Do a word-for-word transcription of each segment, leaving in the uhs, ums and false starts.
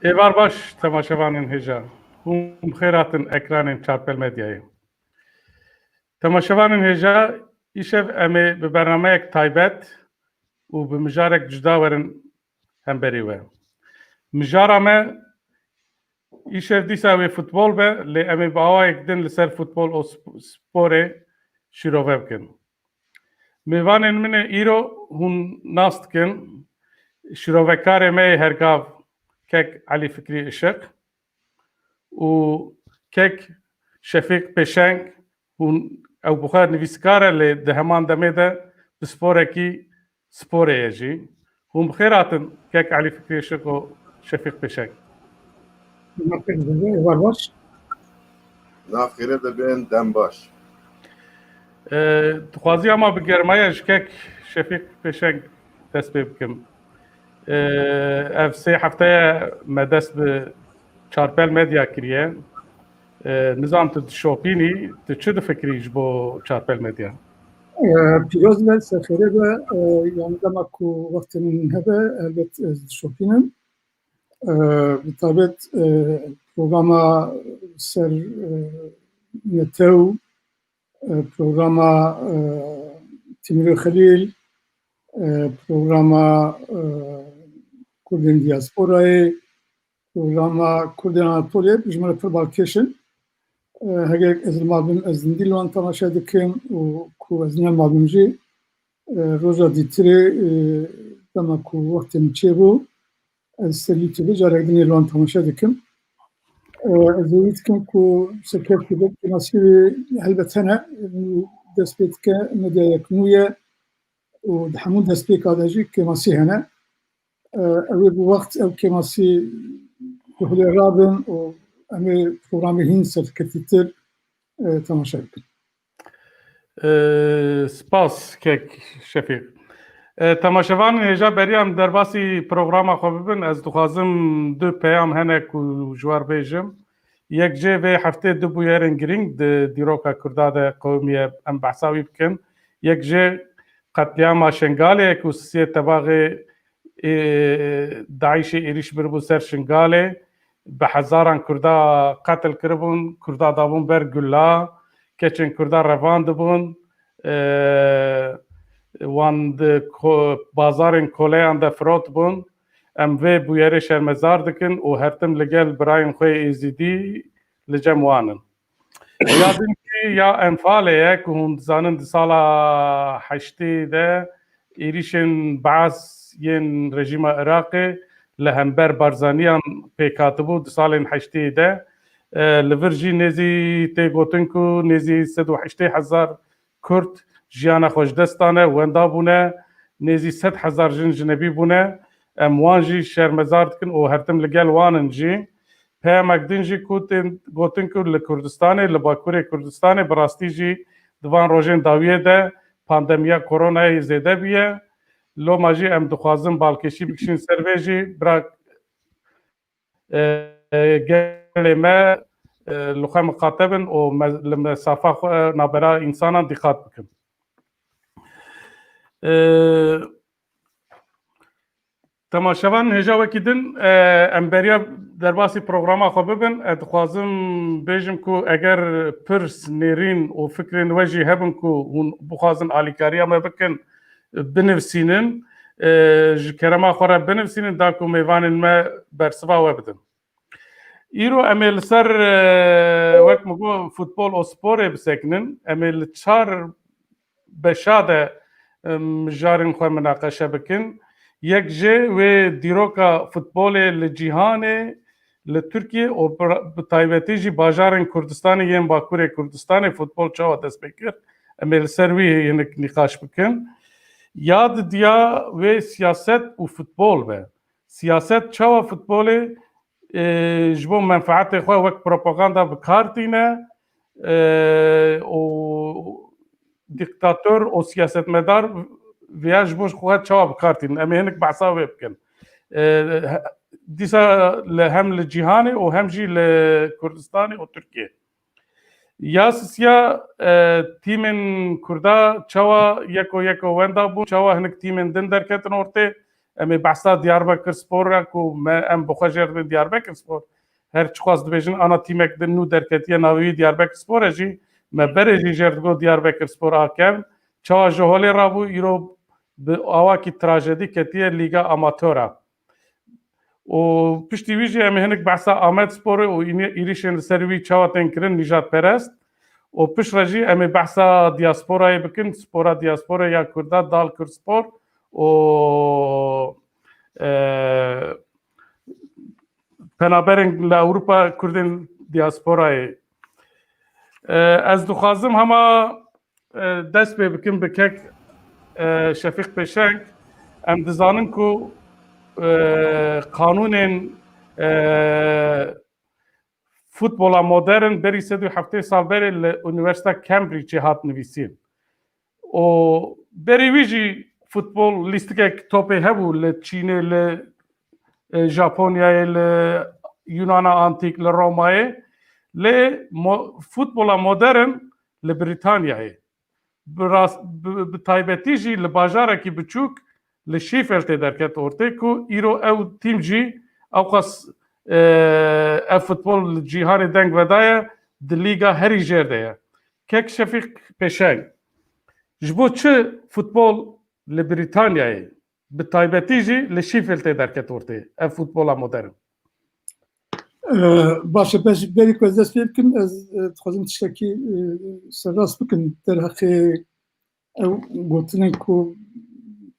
Êvar baş temaşevanên hêja. Hûn bi xêr hatin ekranên Çarpel Medyayê. Temaşevanên hêja, îşev em ê bi bernameyek taybet û bi mijarek cuda werin hemberî we. Mijara me îşev dîsa wê futbol be, lê em ê bi awayek din li ser futbol û sp-, sporê şîrove bikin. Mêvanên min ê îro hûn nas dikin, şîrovekarê me yê hergav kek Elî Fikrî Işiq û kek Şefîq Pêşeng, hûn, ew bi xwe nivîskar e, lê di heman demê de pisporekî sporê ye jî. Hûn bi xêr hatin kek Elî Fikrî Işiq û Şefîq Pêşeng. Êvar baş. Nav xêrê de bin, dem baş. Ee, dixwazî ama bi germaya ji kek Şefîq Pêşeng dest pê bikim. Ee, ev sê hefteye me dest bi Çarpel Medya kiriye. Ee, nizam tu dişopînî, tu çi difikirî ji bo Çarpel Medya? Ee, pîroz be, ser xêrê be, ee, yani dema ku wextê min hebe, elbet ez dişopînim. Ee, bi taybet, ee, programa ser, ee, netew, ee, programa, ee, Timîrê Xelîl, ee, programa, ee, Kurdên Diasporayê, programa Kurdên Anatoliyê ji min re pir balkêş in. Ee, heger ez li mal bim, ez zindî li wan temaşe dikim û ku ez ne mal bim jî, ee, roja dîtirê, ee, dema ku wextê min çêbû, ez ser YouTube carek din ê li wan temaşe dikim. Ee, ez êwî dikim ku ser kevkî be kêmasî wê helbet hene, dest pê dike medyayek nû ye û di hemû destpêka de jî kêmasî hene. Ee, ew ê bi wext ew kêmasî ji holê rabin û em ê programê hîn serketîtir, ee, temaşe bikin. Ee, spas kek Şefîq. Ee, temaşevanên hêja, beriya em derbasî programa xwe bibin, ez dixwazim du peyam hene ku ji we re bêjim. Yek jê vê heftê du bûyerên girîng di dîroka Kurda de qewimiye, em behsa wî bikin. Yek jê qetlîama Şengalê ye ku sisiyê tebaxê, ê, DAIŞê êrîş biribû ser Şingalê, bi hezaran Kurda qetil kiribûn, Kurda dabûn ber gula, keçên Kurda revandibûn, e, wan di ko-, bazarên koleyan de firotbûn. Em vê bûyerê şermezar dikin û her tim li gel birayên xwe yê Êzîdî li cem wan in. Ya din jî ya Enfalê ye ku hûn dizanin di sala heştê de êrîşên Baas yên rejîma Iraqê li hember Barzaniyan pêk hatibû di salên heştê de. E, li vir jî nêzî tê gotin ku nêzî sed û heştê hezar Kurd jiyana xwe ji dest dane, wenda bûne, nêzî sed hezar jin jinebî bûne. Em wan jî şermezar dikin û her tim li gel wan in jî. Peyamek din jî ku tên gotin ku li Kurdistanê, li Bakurê Kurdistanê bi rastî jî di van rojên dawiyê de pandemiya koronayê zêde bûye. Loma jî em dixwazin balkêşî bikişîn ser vê jî. Bira, e, e, gelê me, e, li xwe miqate bin û me-, li mesafa xwe navbera însanan dîqat bikin. E, Temaşevan hêja wekî din, e, em beriya derbasî programa xwe bibin. Ez dixwazim bêjim ku eger pirs, nêrîn û fikrên we jî hebin ku hûn bixwazin alîkariya me bikin, binivîsînin, e, ji kerema xwe re binivîsînin, da ku mêvanên me bersiva we bidin. Îro em ê li ser, e, wek min got, futbol û sporê bisekinin. Em ê li çar beşa de, e, mijarên xwe minaqeşe bikin. Yek jê wê dîroka futbolê li cîhanê, li Tirkiye û bi, bi taybetî jî bajarên Kurdistanê yên Bakurê Kurdistanê futbol çawa dest pê kir. Em ê li ser wî hinek nîqaş bikin. Ya didiya wê siyaset û futbol be. Siyaset çawa futbolê, e, ji bo menfeetê xwe wek propaganda bi kar tîne, e, û dîktator û siyasetmedar viya ji bo xwe çawa bi kar tînin? Em ê hinek behsa wê bikin. E, he-, dîsa li, hem li cîhanê û hem jî li Kurdistanê û Tirkiye. Ya sisiya, e, tîmên Kurda çawa yeko yeko wenda bûn, çawa hinek tîmên din derketin ortê, Em ê behsa Diyarbekir Spor re ku me, em bi xwe jê re dibên Diyarbekir Spor. Her çiqas dibêjin ana tîmek din nû derketiye navê wî Diyarbekir Spor e jî, me berê jî jê re digot Diyarbekir Spor A K M. Çawa ji holê rabû, îro bi awakî trajedî ketiye Lîga Amatora. Û piştî wî jî em ê hinek behsa Amed Sporê û îne-, êrîşên li ser wî çawa tên kirin nîjadperest. Û piştre jî em ê behsa diasporayê bikin, spora diasporê ya Kurda, Dal Kurd Spor û, e, penaberên li Ewropa Kurdên diasporayê. E, ez dixwazim hema, e, dest pê bikim bi kek, e, Şefîq Pêşeng. Em dizanin ku, e, qanûnên, e, futbola modern berî sed û heftê sal berê li Unîversîteya Cambridgeê hat nivîsîn. Û berî wî jî futbol lîstikek topê hebû li Çînê, li, e, Japonyayê, li Yunana Antîk, li Romayê. Lê mo-, futbola modern li Brîtanyayê. Bi rast-, bi, bi taybetî jî li bajarekî biçûk li Sheffieldê derket ortê ku îro ew tîm jî ewqas, e, ev futbol li cîhanê deng vedaye, di lîga herî jêr de ye. Kek Şefîq Pêşeng, ji bo çi futbol li Brîtanyayê, bi taybetî jî li Sheffieldê derket ortê ev futbola modern? Ee, baş e, pes-, berî ku ez dest pê bikim, ez, e, dixwazim tiştekî, e, serrast bikim derheqê ew gotinên ku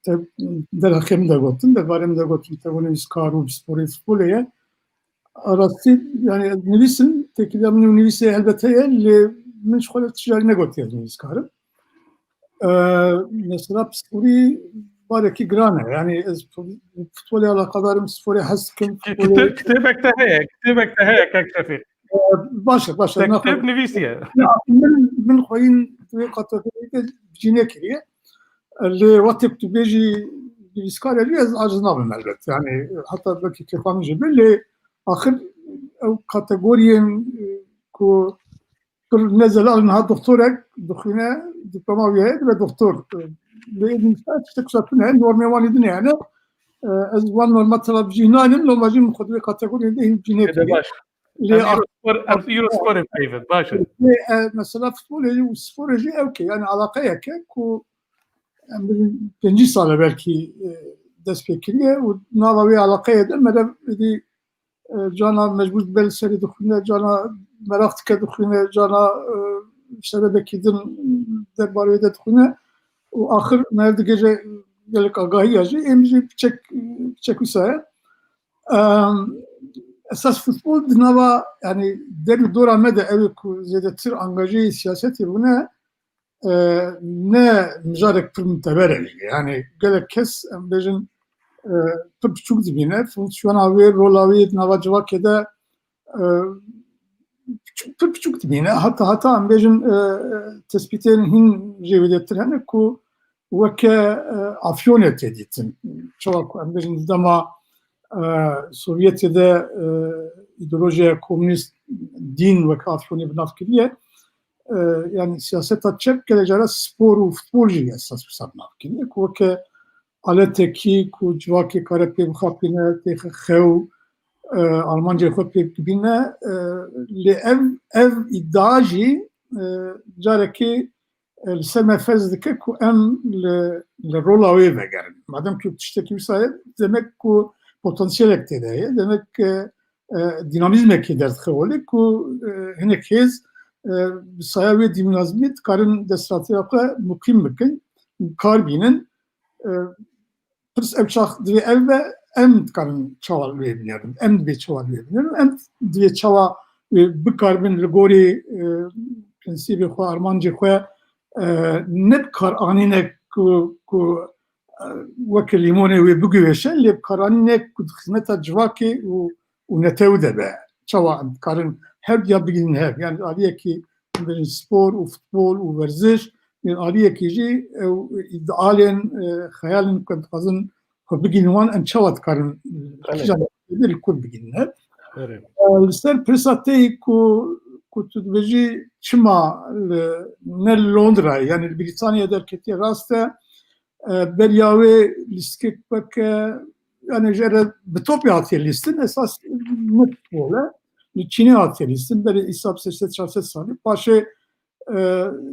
te-, derheqê min de gotin, derbarê min de gotin, te gonê nivîskar û bi sporê, futbolê ye. A rastî, yani ez nivîsim, têkiliya min û nivîsê helbet heye, lê min ji xwe re tişt negotiye ez nivîskar im. Ee, mesela pisporî barekî giran e. Yani ez futbolê alaqadar im, sporê hez dikim. Ki-, futbolê kitê-, kitêbek te heye, kitêbek te heye, kek Şefîq. Ee, baş e, baş e. Te kitêb nivîsiye. Ya, min, min xweyîn wê kategoriyê de cî nekiriye. Lê wextê ku tu bêjî nivîskar e, ez aciz nabim elbet. Yani heta belkî kêfa min jî be, lê axir ew kategoriyên, e, ku pir ne zelal niha doktorek dixwîne, diploma wî heye, dibe doktor. Lê nivîskar tiştek wisa tune, normê wan ê din hene. E, ez wan norma teva bijî naynim, norma jî min xwe di wê kategoriyê de hîn bijî nekiriye. Baş. Lê Em Eurospor, em Eurosporê peyvin, baş e. Lê, e, mesela futbolê jî û sporê jî ew ke, yani alaqeyeke ku em bibin pêncî sal e belkî, e, dest pê kiriye û nava wê alaqeyê de merev êdî, e, cana mecbûr dibe li serê dixwîne, cana meraq dike dixwîne, cana, e, sebebekî din derbarê wê de dixwîne û axir meriv digihêje gelek agahiya jî, êm jî piçek, piçek wisa ye. Em, esas futbol di nava, yani der û dora me de ew ê ku zêdetir angajeyê siyasetê bûne, e, ne mijarek pir muteber e. Yani gelek kes, em bêjin, e, pir piçûk dibîne. Fonksiyona wê, rola wê di nava civakê de, e, piçûk, pir piçûk dibîne. Heta, heta em bêjin, e, tespîtên hîn jêwêdetir hene ku weke, e, Afyonê tê dîtin. Çawa ku em bêjin di dema, e, Sovyetê de, e, îdeolojiya komûnîst dîn weke Afyonê bi nav kiriye. E, yani siyaseta çep gelek cara spor û futbol jî esas wisa bi nav kiriye. Ku weke aletekî ku civakê kare pê bixapîne, têxe xew, e, armancê xwe pê bibîne. E, lê ev, ev îdia jî, e, carekê, e, li ser me ferz dike ku em li, li rola wê vegerin. Madem ku tiştekî wisa ye, demek ku potansiyelek tê de heye, demek, e, e, dînamîzmekê derdixe holê ku, e, hinek hêz, e, bi saya wê dînamîzmê dikarin desthilatîya xwe muqîm bikin, kar bînin. E, pirs ew çax divê ev be, em dikarin çawa li wê binêrin, em divê çawa li wê binêrin, em divê çawa wê bikaribin li gorî, e, prensîbê xwe, armancê xwe, e, ne bi kar anîne ku, ku, e, weke lîmonê wê biguhêşe, lê bi kar anîne ku di xizmeta civakê û, û netew de be. Çawa em dikarin her duya bigihînin hev? Yani aliyekî em bêjin spor û futbol û werziş, ên aliyekî jî ew îdealên, e, xeyalên ku em dixwazin xwe bigihînin wan, em çawa dikarin, e, Belê. kîjan li ku bigihînin hev? Belê. E, li ser pirsa te yî ku, ku tu dibêjî çima li, ne li Londrayê, yani li Brîtanyayê derketiye, rast e, e, beriya wê lîstikek weke yani jê re bi topê hatiye lîstin, esas ne futbol e. Li Çînê hatiye lîstin, berê îsab sê sed çar sed salî. Paşê, e,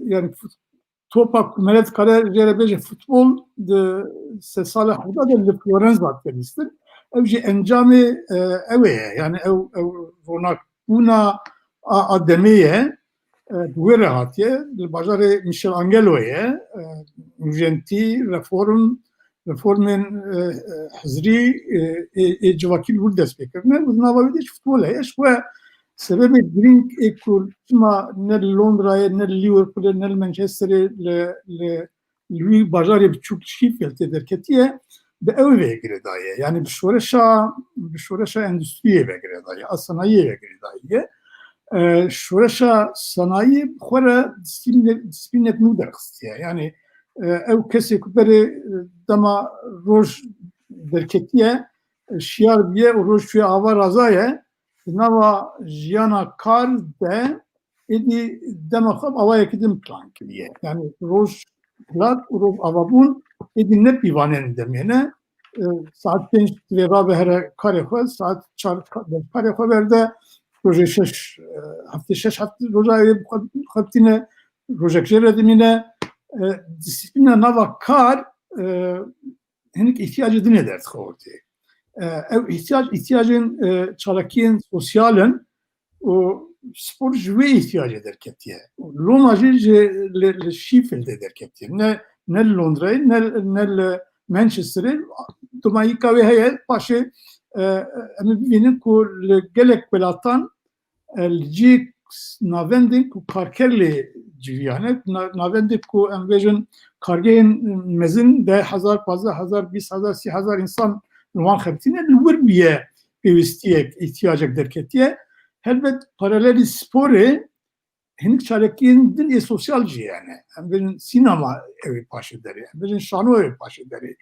yani fut-, topa ku mele dikare jê re bêje futbol di sê sala hevdeh de li Florenz hatiye lîstin. Ew jî encamê, e, ew ê ye. Yani ew, ew ronakbûna a, a demê ye. E, bi wê re hatiye. Li bajarê Michelangelo ye. E, nûjentî, reform, reformên, e, e, hizrî, e, ê, ê civakî li wir dest pê kirine. Û di nava wê de jî futbol heye. Ji xwe sebebê girîng ê ku çima ne li Londrayê, ne li Liverpoolê, ne li Manchesterê, li, li, li wî bajarê biçûk Sheffieldê derketiye, bi ew ve girêdaye. Yani bi şoreşa, bi şoreşa endustriyê ve girêdaye, a sanayiyê ve girêdaye. E, şoreşa sanayiyê bi xwe re disiplîne-, disiplînek nû derxistiye. Yani, e, ew kesê ku berê, e, dema roj derketiye, e, şiyar biye û roj çûye ava razaye, di nava jiyana kar de êdî dema xwe bi awayekî din plan kiriye. Yani roj hilat û rov avabûn êdî ne pîvanên demê ne. E, saet pênc divê rabe here karê xwe, saet çar ka-, karê xwe berde, rojê şeş, e, heftê şeş heft-, roja wê xwe, xwe bitîne, rojek jê re dimîne. E, disiplîna nava kar, e, hinek îhtiyacê din ê derdixe ortê. E, ew îhtiyac, îhtiyacên, e, çalakiyên sosyal in û spor ji wê îhtiyacê derketiye. Loma jî ji li, li Sheffieldê derketiye. Ne, ne li Londrayê, ne, ne li Manchesterê. Domayîka wê heye, paşê, e, em ê bibînin ku li gelek welatan, e, li cihê navendên ku karker lê civiyane, na-, navendê ku em bêjin kargehên mezin deh hezar, pazdeh hezar, bîst hezar, sî hezar însan li wan xebitîne, li wir bûye pêwîstiyek, îhtiyacek derketiye. Helbet paralelî sporê hinek çalakiyên din ê sosyal jî hene. Em bêjin sînema ew ê paşê derê, em bêjin şano ew ê paşê derê.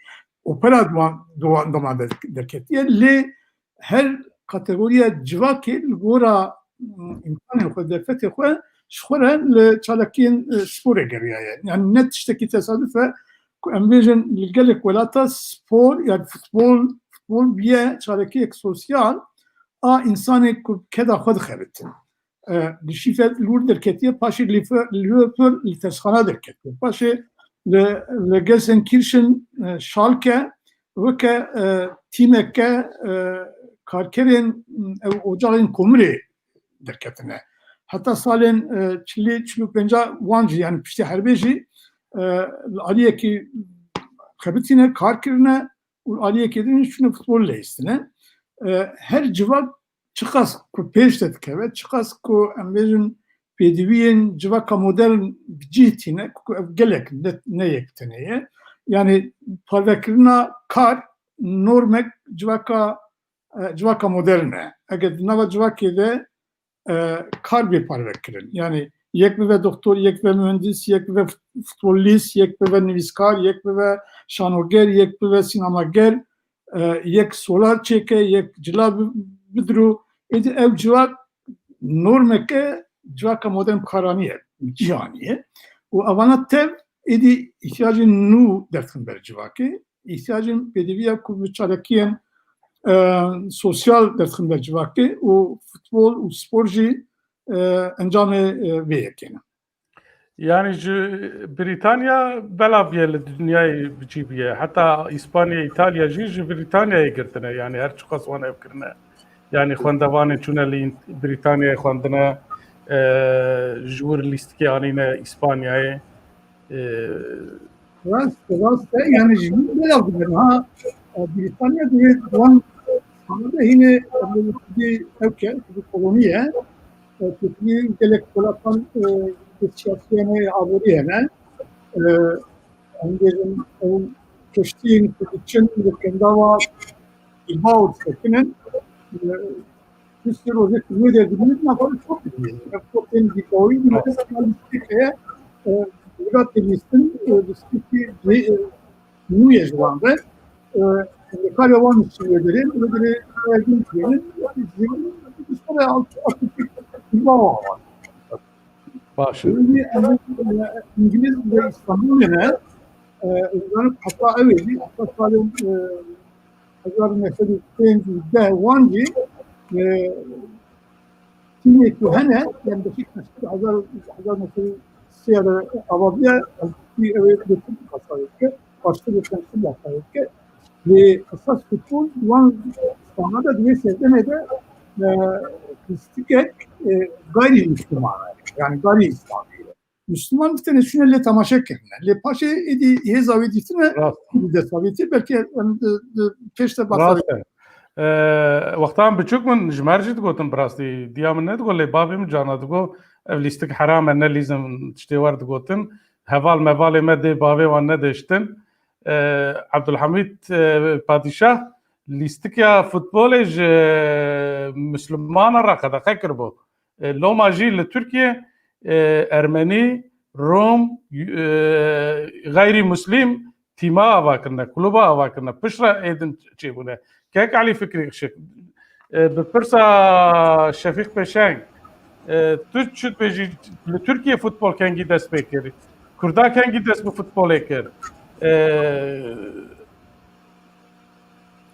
Opera doma, doma, doma der-, derketiye. Lê her kategoriya civakê li gora, mm, îmkanên xwe, derfetê xwe, ji xwe re li çalakiyên, e, sporê geriyaye. Yani ne tiştekî tesaduf e ku em bêjin li gelek welata spor, yani futbol, futbol biye çalakiyek sosyal a insanê ku keda xwe dixebitin. E, li Sheffield li wir derketiye, paşê li Fe-, Liverpool li tersxana derketiye. Paşê li, li Gelsenkirchen, e, Schalke weke, e, tîmeke, e, karkerên, e, ocaxên komirê derketine. Heta salên, e, çilî, çil û pênca wan jî, yani piştî herbê jî, e, li aliyekî xebitîne, kar kirine û aliyekê din çûne futbol leyîstine. E, her civak çiqas ku pêş de dikeve, çiqas ku em bêjin pêdiviyên civaka modern bi cih tîne, ku ev gelek ne, ne yek tenê ye. Yani parvekirina kar normek civaka, e, civaka modern e. Eger di nava civakê de, e, kar bê parvekirin. Yani yek bibe doktor, yek bibe mühendis, yek bibe fut-, futbolîst, yek bibe nivîskar, yek bibe şanoger, yek bibe sînemager, e, yek solar çêke, yek cila bi-, bidiro. Êdî ew civak normeke civaka modern bi kar aniye, cih aniye. Û evana tev êdî îhtiyacên nû derxin ber civakê. Îhtiyacên pêdiviya ku bi çalakiyên, e, sosyal derxin ber civakê û futbol û spor jî, e, encamê, e, vê yekê ne. Yani ji Brîtanya belav ye li dinyayê bi cî bûye. Heta Îspanya, Îtalya jî ji Brîtanyayê girtine. Yani her çiqas wan ev kirine. Yani xwendevanên çûne li În-, Brîtanyayê xwendine, e, ji wir lîstikê anîne Îspanyayê. E, Rast, rast e. Yani ji min belav dibin. Ha, e, Brîtanya divê wan sahada hînê, e, ew ke, bi kolonî ye. E, Tirkî gelek welatan, e, bi siyasiyane aborî hene. E, em bêjin, ew keştiyên ku diçin li kendava Bilbao disekinin. E, Piştî rojê ku wê derdibînin, naxwe li top dibînin. Ev top tên Bilbaoyî dî, mesela lîstik heye, e, wira têbîstin, e, lîstikî cihê, e, nû ye ji wan re. E, li karê wan şî wê derê, wê derê, e, din dibînin. Ji xwe re alt-, Atatürk Bilbao wan. Baş e. Êdî, e, Îngiliz li Îstanbulê ne, e, zanim heta ew ê jî, heta salên, e, hezar û neh sed û pênc û deh wan jî, e, tîmê ku hene, yani Beşiktaş hezar, hezar û neh sed û sê de avabiye, ew ê li Tirk qasayê dike, baştir û temsîl qasayê dike. Lê esas futbol wan stana de di wê serdemê de, e, lîstikek, e, gayrî Müslüman e. Yani gayrî İslami. Müslüman bir tane şuna lê temaşe kirine. Lê paşê êdî hêza wê dîtine Rast. Bi dest avêtî belkî em di, di pêş de bahsa Rast e. Ee, wextan biçûk min ji mer jî digotin bi rastî. Diya min nedigot lê bavê min cana digot ev lîstik heram e, ne lîzim tiştê wer digotin. Heval mevalê me dê bavê wan nedêştin. Ee, Abdulhamîd, e, Padîşah lîstikya futbolê ji Mislimana re qedexe kiribû. E, loma jî li Tirkiye, e, Ermenî, Rom, e, xeyrî Muslim tîma ava kirine, kluba ava kirine. Piştre êdin çêbûne. Kek Elî Fikrî Işik, e, bi pirsa Şefîq Pêşeng, e, tu çi dibêjî, li Tirkiye futbol kengî dest pê kir? Kurda kengî dest bi futbolê kir? E,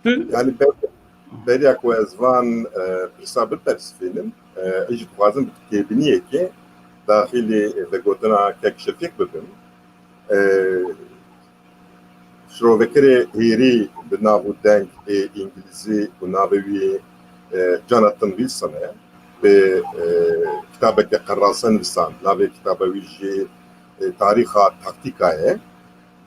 tu Yani ber-, beriya ku ez van, e, pirsa bipersivînim, e, ez jî dixwazim bi têbiniyekê daxilî vegotina kek Şefîq bibim. E, şirovekerê hêrî bi nav û deng ê îngilîzî û navê wî, e, Jonathan Wilson e. Bi, e, kitabeke qerase nivîsand. Navê kitaba wî jî, e, Tarîxa Taktîka ye.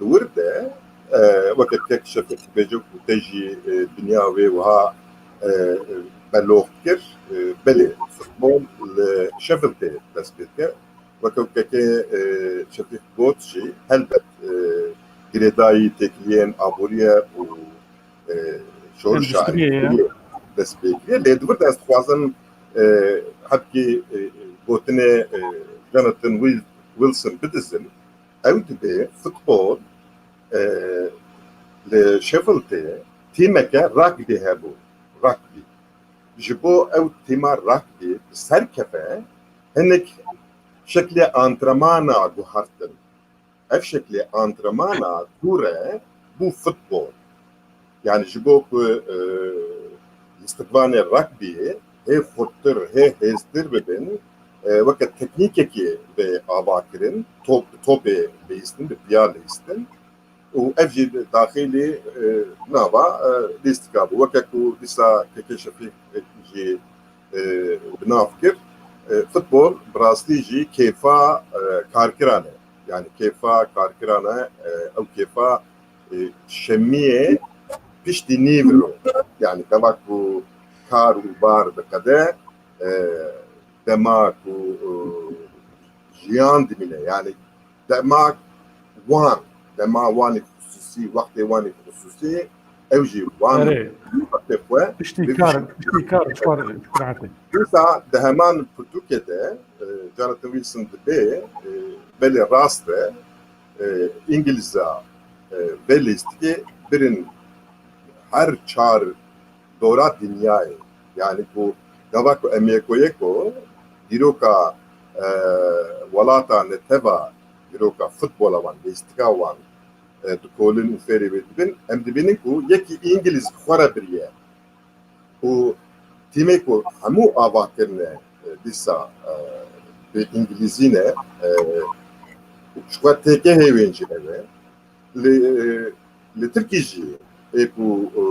Di wir de, e, weke kek Şefîq dibêje ku te jî, e, dinya wê wiha, e, e, belox kir, e, belê futbol li Sheffield tê dest pê dike. Weke kekê, e, Şefîq got jî, helbet, e, girêdayî têkiliyên aborî ye û, e, şorişa Endûstriyê ye. Endûstriyê dest pê kiriye. Lê di vir de ez dixwazim, e, hebkî, e, gotinê, e, Jonathan Wil-, Wilson bidizim. Ew dibê futbol, e, li Sheffieldê tîmeke rugby hebû. Rugby. Ji bo ew tîma rugby bi ser keve, hinek şeklê antrenmana guhertin. Ev şeklê antrenmana dû re bû futbol. Yani ji bo ku, e, lîstikvanê rugby hê xurttir, hê hêztir bibin, e, weke teknîkekê bê ava kirin, top, topê leyistin, bi piya leyistin. Û ev jî daxilî, e, nava, e, lîstika bû. Weke ku dîsa kekê Şefîq jî, e, bi nav kir, e, futbol bi rastî jî kêfa, e, karkiran e. Yani kêfa karkiran e, e, ew kêfa, e, şemiyê piştî nîvro. Yani dema ku kar û bar diqede, e, dema ku, e, jiyan dimîne. Yani dema wan, dema wanê xisûsî, wextê wanê xisûsî, ew jî wan Erê. wextê xwe Piştî bi kar, piştî kar, çar fikrate. Dîsa di heman pirtûkê de, e, Jonathan Wilson dibê, e, belê rast e, e, Îngilîza, e, vê lîstikê birin her çar dora dinyayê. Yani ku gava ku em yeko yeko dîroka, e, welata neteva, dîroka futbola wan, lîstika wan, e, dikolin û fêrê wê dibin, em dibînin ku yekî Îngilîz xwe re biriye. Û tîmê ku hemû ava kirine, e, dîsa, e, bi Îngilîzî ne, e, ji xwe têkê hêwên jî ev e. Li, e, li Tirkî jî ê ku, e,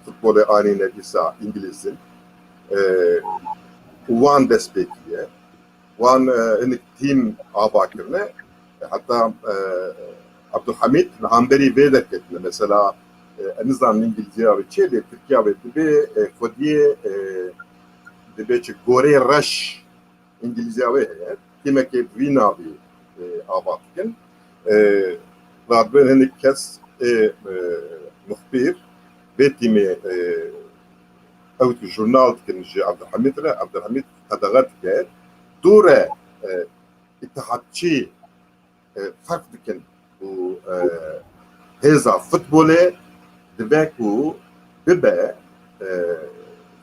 futbolê anîne dîsa Îngilîz in. E, û wan dest pê kiriye. Wan, e, hinek tîm ava kirine. Heta, e, Abdulhamîd li hemberî vê derketine. Mesela, e, ez nizanim Îngilîziya wê çi ye, lê Tirkiya wê dibê, e, xwediyê, e, dibê çi gorê reş Îngilîziya wê heye. Tîmekê bi vî navî, e, ava dikin. E, radibin hinek kes ê, e, muxbîr vê tîmê, e, ew jurnal dikin ji Abdulhamîd re. Abdulhamîd qedexe dike. Dû re, e, îtihadçî, e, ferq dikin û, e, hêza futbolê dibe ku bibe, e,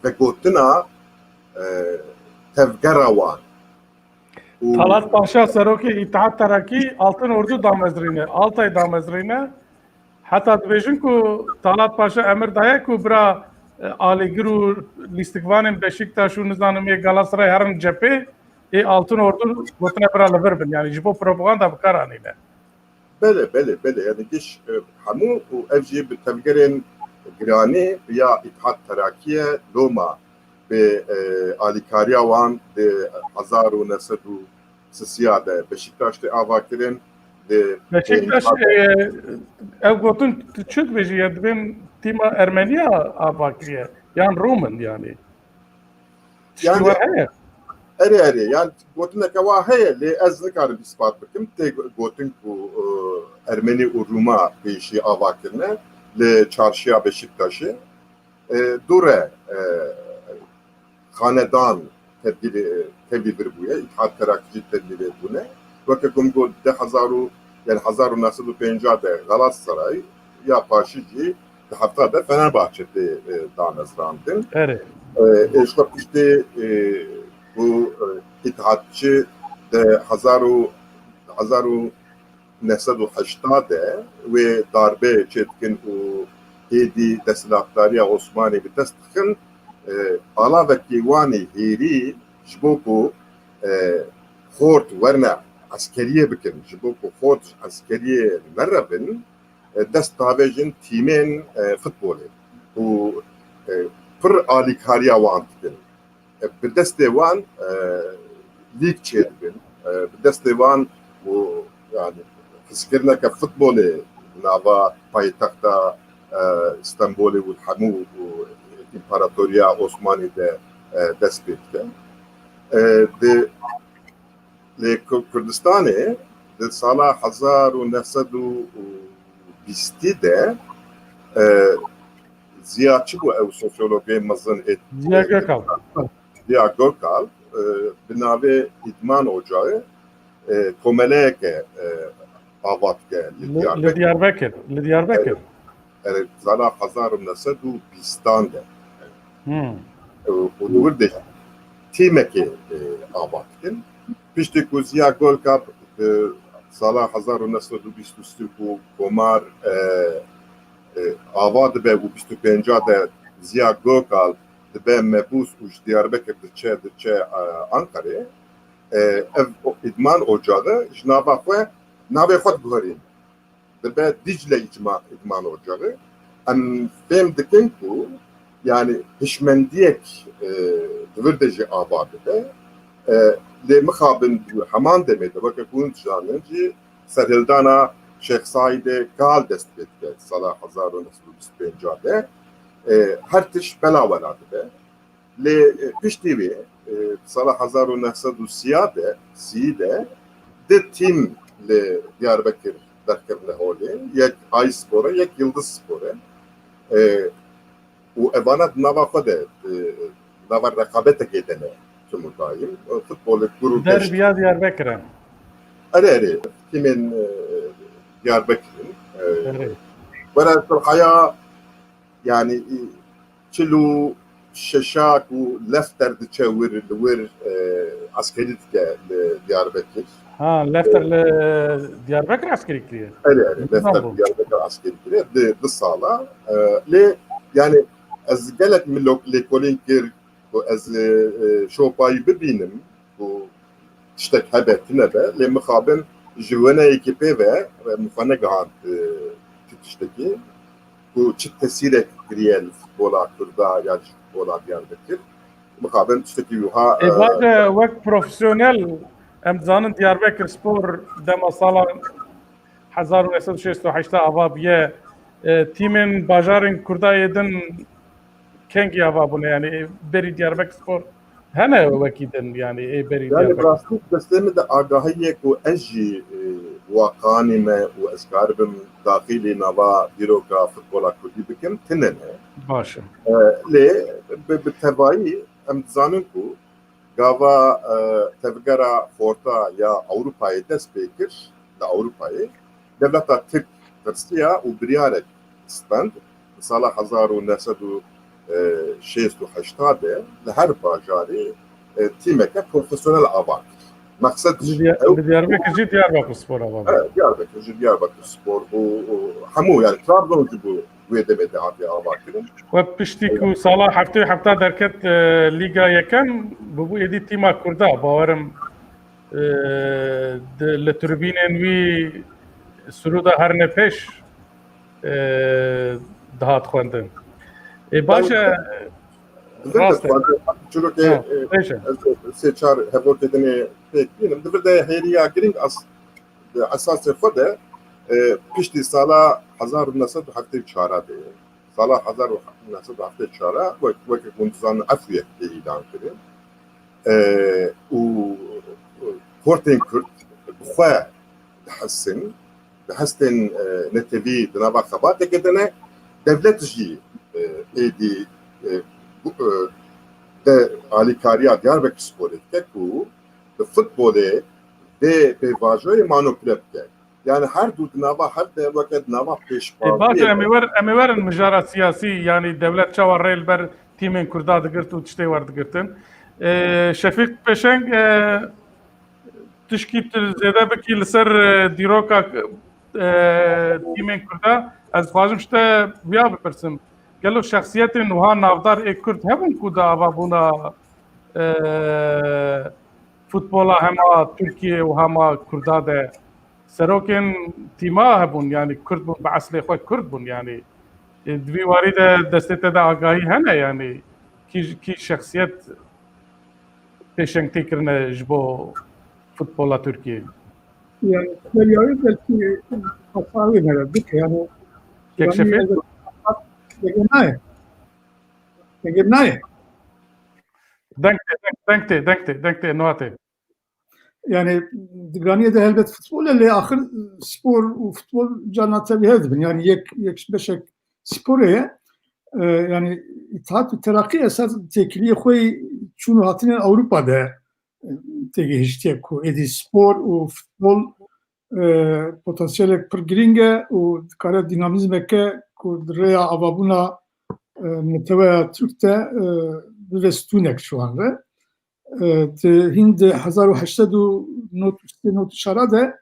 vegotina, e, tevgera wan. Û Talat Paşa, serokê Îttihat Terakî, Altın Ordu damezrîne, Altay damezrîne. Heta dibêjin ku Talat Paşa emir daye ku bira, e, alîgir û lîstikvanên Beşiktaş û nizanim ê Galatasaray herin cephê, ê Altın Ordu gotine bira li vir bin. Yani ji bo propaganda bi kar anîne. Belê, belê, belê. Yani giş, e, hemû û ev jî bi tevgerên giranî ya Îtihad Terakî ye, loma bi, e, alîkariya wan di hezar û neh sed û sisiya de Beşiktaş tê ava kirin. Di Beşiktaş, e, ev gotin tu çi dibêjî ya, dibên tîma Ermeniya ava kiriye. Yan Roman yani. Tiştî Yani, wa heye? Erê, erê. Yani gotineke wa heye, lê ez nikarim îspat bikim. Tê gotin ku, e, Ermenî û Rûma pêşî ava kirine li çarşiya Beşiktaşê. E, dû re, e, xanedan tevlî-, tevlî vir bûye, Îtihad Terakî jî tevlî vir bûne. Weke ku min got, di hezar û, yani hezar û neh sed û pêncah de Galatasaray ya paşî jî di hefta de Fenerbahçe tê, e, damezrandin. Erê. E, e, ji xwe piştê, e, ku, e, Îtihadçi di hezar û, hezar û neh sed û heyşta de wê darbe çêdikin û êdî desthilatdariya Osmanî bi dest dixin, e, alavekî wan ê hêrî ji bo ku, e, xort werne eskeriyê bikin, ji bo ku xort ji eskeriyê nerevin, e, dest davêjin tîmên, e, futbolê û, e, pir alîkariya wan dikin. E, bi destê wan, e, lîg çêdibin. E, bi destê wan û, yani, hizkirineke futbolê nava paytexta, e, Stenbolê û hemû û împaratoriya Osmanî de, e, dest pê dike. E, di, lê Ku-, Kurdistanê di sala hezar û neh sed û bîstî de, e, Ziya çi bû ew sosyologê mezin ê Ziya Gökalp. Ziya Gökalp, e, bi navê Îdman Ocağı, e, komeleyeke, e, ava dike li Li, li Diyarbekir. Diyarbekir, li Diyarbekir. Evet. Erê, sala hezar û neh sed û bîstan de. Hmm. E, û li wir de tîmekê, e, ava dikin. Piştî ku Ziya Gökalp, e, sala hezar û neh sed û bîst û sê ku komar, e, e, ava dibe û bîst û pênca de Ziya Gökalp dibe mebûs û ji Diyarbekir diçe, diçe, e, Ankarê. E, ev o Îdman Ocağı ji nava xwe, navê xwe diguherîn. Dibe Dicle Îcma-, Îdman Ocağı. Em fêm dikin ku, yani, hişmendiyek, e, di vir de jî ava dibe. E, lê mixabin di heman demê de, weke ku hûn dizanin jî, serhildana Şêx Saîdê Kal dest pê dike, sala hezar û neh sed û bîst û pênc de. E, her tişt belawela dibe. Lê, e, piştî wê, e, sala hezar û neh sed û sî de, sî de, di tîm li Diyarbekir derkevine holê, yek Ay Spor e, yek Yıldız Spor e. E, û evana di nava xwe de, e, nava reqabetekê de ne, tim û daîm. E, futbolê kur û Derbiya Diyarbekir e. Erê, erê, tîmên, e, Diyarbekir in. E, Erê. Were Tirhaya, yani, e, çil û şeşa ku Lefter diçe wir, li wir, e, eskerî dike li Diyarbekir. Ha, Lefter, e, li Diyarbekir eskerî kiriye? Erê, erê, Lefter Diyarbekir eskerî kiriye. Di, di sala. E, lê, yani, ez gelek min lok-, lêkolîn kir ku ez, e, e, şopayî bibînim. Ku tiştek hebe tune be, lê mixabin ji weneyekî pê ve, e, min xwe negihand, e, tu tiştekî, ku çi tesîrek kiriye li futbola Kurda ya ji futbola Diyarbekir. Mixabin tiştekî wiha, Ê, e, baş e, wek profesyonel, em dizanin Diyarbekir Spor dema sala hezar û neh sed û şêst û heşt ava bûye, e, tîmên bajarên Kurda yê din kengî ava bûne, yani berî Diyarbekir Spor hene wekî din, yani ê berî Yani Diyarbekir. Rastî destê min de agahiyê ku ez jî, e, waqanî me û ez karibim daxilî nava dîroka futbola Kurdî bikim, tine ne. Baş e. E, lê bi, bi tevayî em dizanin ku gava, e, tevgera xorta ya Ewropayê dest pê kir, li Ewropayê, dewleta Tirk tirsiya û biryarek stend, sala hezar û neh sed û şêst û heşt de li her bajarê, e, tîmeke profesyonel ava kir. Maqsed Li Diyar- ew li Diyarbekir jî Diyarbakir Spor ava bû. Evet, Diyarbekir jî Diyarbakir Spor bû. Hemû, yani Trabzon jî bû wê demê de hatiye ava kirin. We piştî ku sala heftê û heft derket, e, Lîga Yekem, bûbû êdî tîma Kurda. Bawerim, e, di, li tribûnên wî sirûda herne pêş, e, dihat xwendin. Ê, baş e, Rast e. Çilo ke, Ha, e, pêş e. Ez sê çar hevokê dinê pêk bînim. Di vir de hêriya girîng as-, di esasê xwe de, e, piştî sala hezar û neh sed û heftê û çar de. Sala hezar û neh sed û heftê û çar wek, weke ku hûn dizanin efûyek tê îlan kirin. E, û xortên Kurd bi xwe dihesin, bi hestên, e, netewî di nava xebateke de ne. Dewlet jî, e, êdî, e, bu, e, de alîkariya Diyarbekir Sporê dike ku bi futbolê vê pêvajoyê manopule bike. Yani her du di nava hev de weke di nava Ê, baş e, em ê pêşbaziyê wer-, em ê werin mijara siyasî, yani dewlet çawa rê li ber tîmên Kurda digirt û tiştê werdigirtin. E, Şefîq Pêşeng, e, tişkî tu zêde bikî li ser, e, dîroka, e, tîmên Kurda, ez dixwazim ji te viya bipirsim. Gelo şexsiyetên wiha navdar ê Kurd hebûn ku di avabûna, e, futbola hema Tirkiye û hema Kurda de serokên tîma hebûn, yani Kurd bûn, bi eslê xwe Kurd bûn, yani, e, di vî warî de destê te de agahî hene, yani kî, kî şexsiyet pêşengtî kirine ji bo futbola Tirkiyê? Yani, Meryayı belki hatalı herhalde ki yani Kek Şefî? Degir nayê. Degir nayê. Deng tê, deng, deng tê, deng tê, deng tê, nuha tê. Yani, Digraniyê de helbet futbol e, lê axir spor û futbol carna tevî hev dibin. Yani, yek, yek beşek sporê ye. E, yani, Îtihat û Teraqî esas têkiliyê xwe yî çûn û hatinên Ewropa de, e, têgihiştiye ku êdî spor û futbol, e, potansiyelek pir girîng e û dikare dînamîzmeke ku di rêya avabûna, e, neteweya Tirk de, e, bibe stûnek ji wan re. E, di hîn di hezar û heşt sed û nod û sê nod û çar de,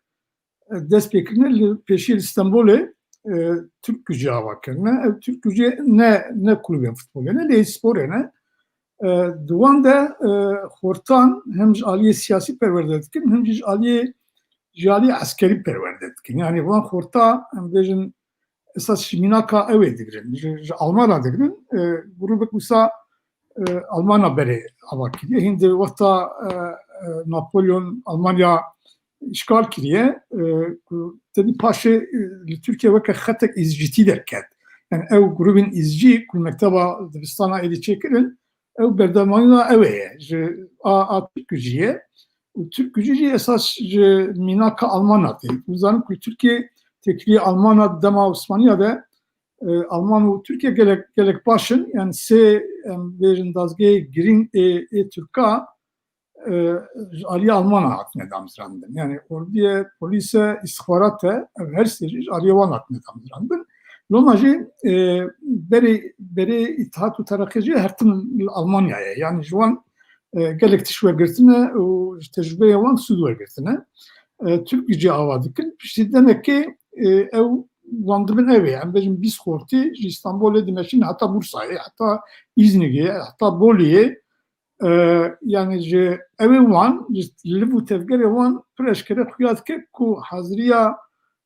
e, dest pê kirine li pêşî li Stenbolê, e, Türk Gücü ava kirine. Ev Türk Gücü ne, ne kulübên futbolê ne, lê sporê ne. E, di wan de, e, xortan hem ji aliyê siyasî perwerde dikin, hem jî ji aliyê, ji aliyê eskerî perwerde dikin. Yani van xorta, em bêjin, esas ji mînaka ew ê digirin, ji, ji Almana digirin. E, grûbek wisa, e, Almana berê ava kiriye. Hîn di wexta, e, e, Napolyon Almanya îşgal kiriye, e, ku tedî paşê, e, li Tirkiye weke xetek îzcîtî derket. Yani ew grûbên îzcî ku li mekteba dibistana êdî çêkirin, ew berdewamîna ew ê ye. Ji a, a Türk Gücü ye. Û Türk Gücü jî esas ji mînaka Almana tê. Hûn zanin ku Tirkiye têkilî Almana dema Osmaniya de, e, Alman û Tirkiye gelek, gelek baş in. Yani sê, em bêjin dazgehê girîng ê, ê Tirka, e, ji aliyê Almana hatine damezrandin. Yani ordiye, polîse, îstixbarat e, ev her sê jî ji aliyê wan hatine damezrandin. Loma jî, e, berê, berê Îtihat û Teraqî jî her tim li Almanyayê. Yani ji wan, e, gelek tişt wergirtine û ji tecrûbeya wan sûd wergirtine. E, Türk Gücü ava dikin. Piştî demekê, e, ew wan dibin ew ê. Em bêjin bîst xortî ji Îstanbulê dimeşîn heta Bursayê, heta Îznîgê, heta Boliyê. E, yani ji ew ê wan, ji liv û tevgerê wan pir eşkere xuya dike ku haziriya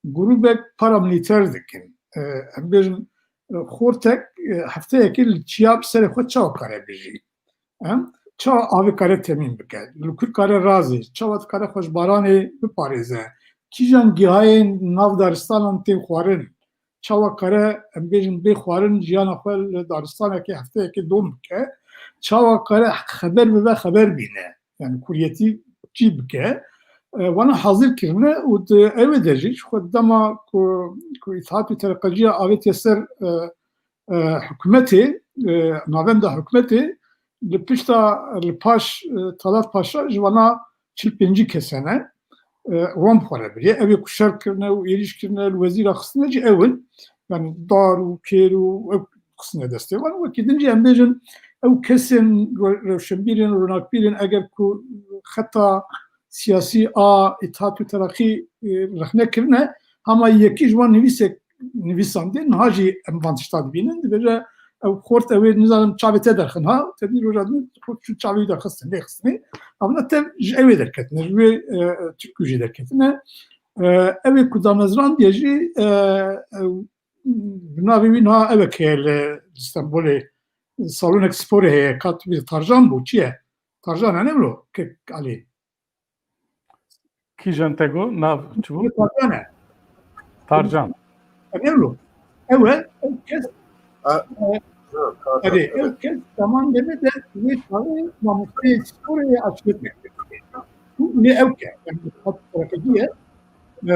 grûbek paramilîter dikin. E, em bêjin, e, xortek, e, hefteyekê li çiya bi serê xwe çawa kare bijî? Em, çawa avê kare temîn bike? Li ku kare razê? Çawa dikare xwe ji baranê biparêze? Kîjan gihayên nav daristanan tên xwarin? Çawa kare, em bêjin, bê xwarin jiyana xwe li daristanekê hefteyekê dom bike? Çawa kare xeber bibe, xeber bîne? Yani kuriyetî çî bike? E, wana hazir kirine û di ew ê de jî ji xwe dema ku, ku Îtihat û Tereqeciya avêtiye ser, e, e, hikûmetê, e, navenda hikûmetê, li pişta, li paş, e, Talat Paşa ji wana çil pêncî kes hene. E, wan bi xwe re biriye. Ew ê ku şer kirine û êrîş kirine, li wezîra xistine jî ew in. Yani dar û kêr û ew xistine destê wan. Wekî din jî em bêjin, ew kesên re-, rewşenbîrên, ronakbîrên eger ku xeta siyasî a Îtihat û Terakî, e, rexne kirine, hema yekî ji wan nivîsek nivîsandî, niha jî em van tişta dibînin, dibêje ew xort, ew ê nizanim çavê te derxin ha, te dî roja din xort çû çavê wî derxistin, lê xistinê. Evna tev ji ew ê derketine, ji wê, e, Tirkû jî derketine. E, ew ê ku damezrandiye jî, e, ew, bi navê wî niha ew ê heye li Stenbolê, salonek sporê heye, kat bi Tarjan bû, çi ye? Tarjan e ne wilo, kek Alî? Kîjan te got? Nav çi bû? Tarcan e. Tarcan. Ev lo. Ew e, ew kes, A, e, ha, ha, erê, ha. Ew kes zaman demê de wê çaxê mamosteyê sporê ye, aşiret mektebi. Bu ne ew ke, yani, hat terakediye, e,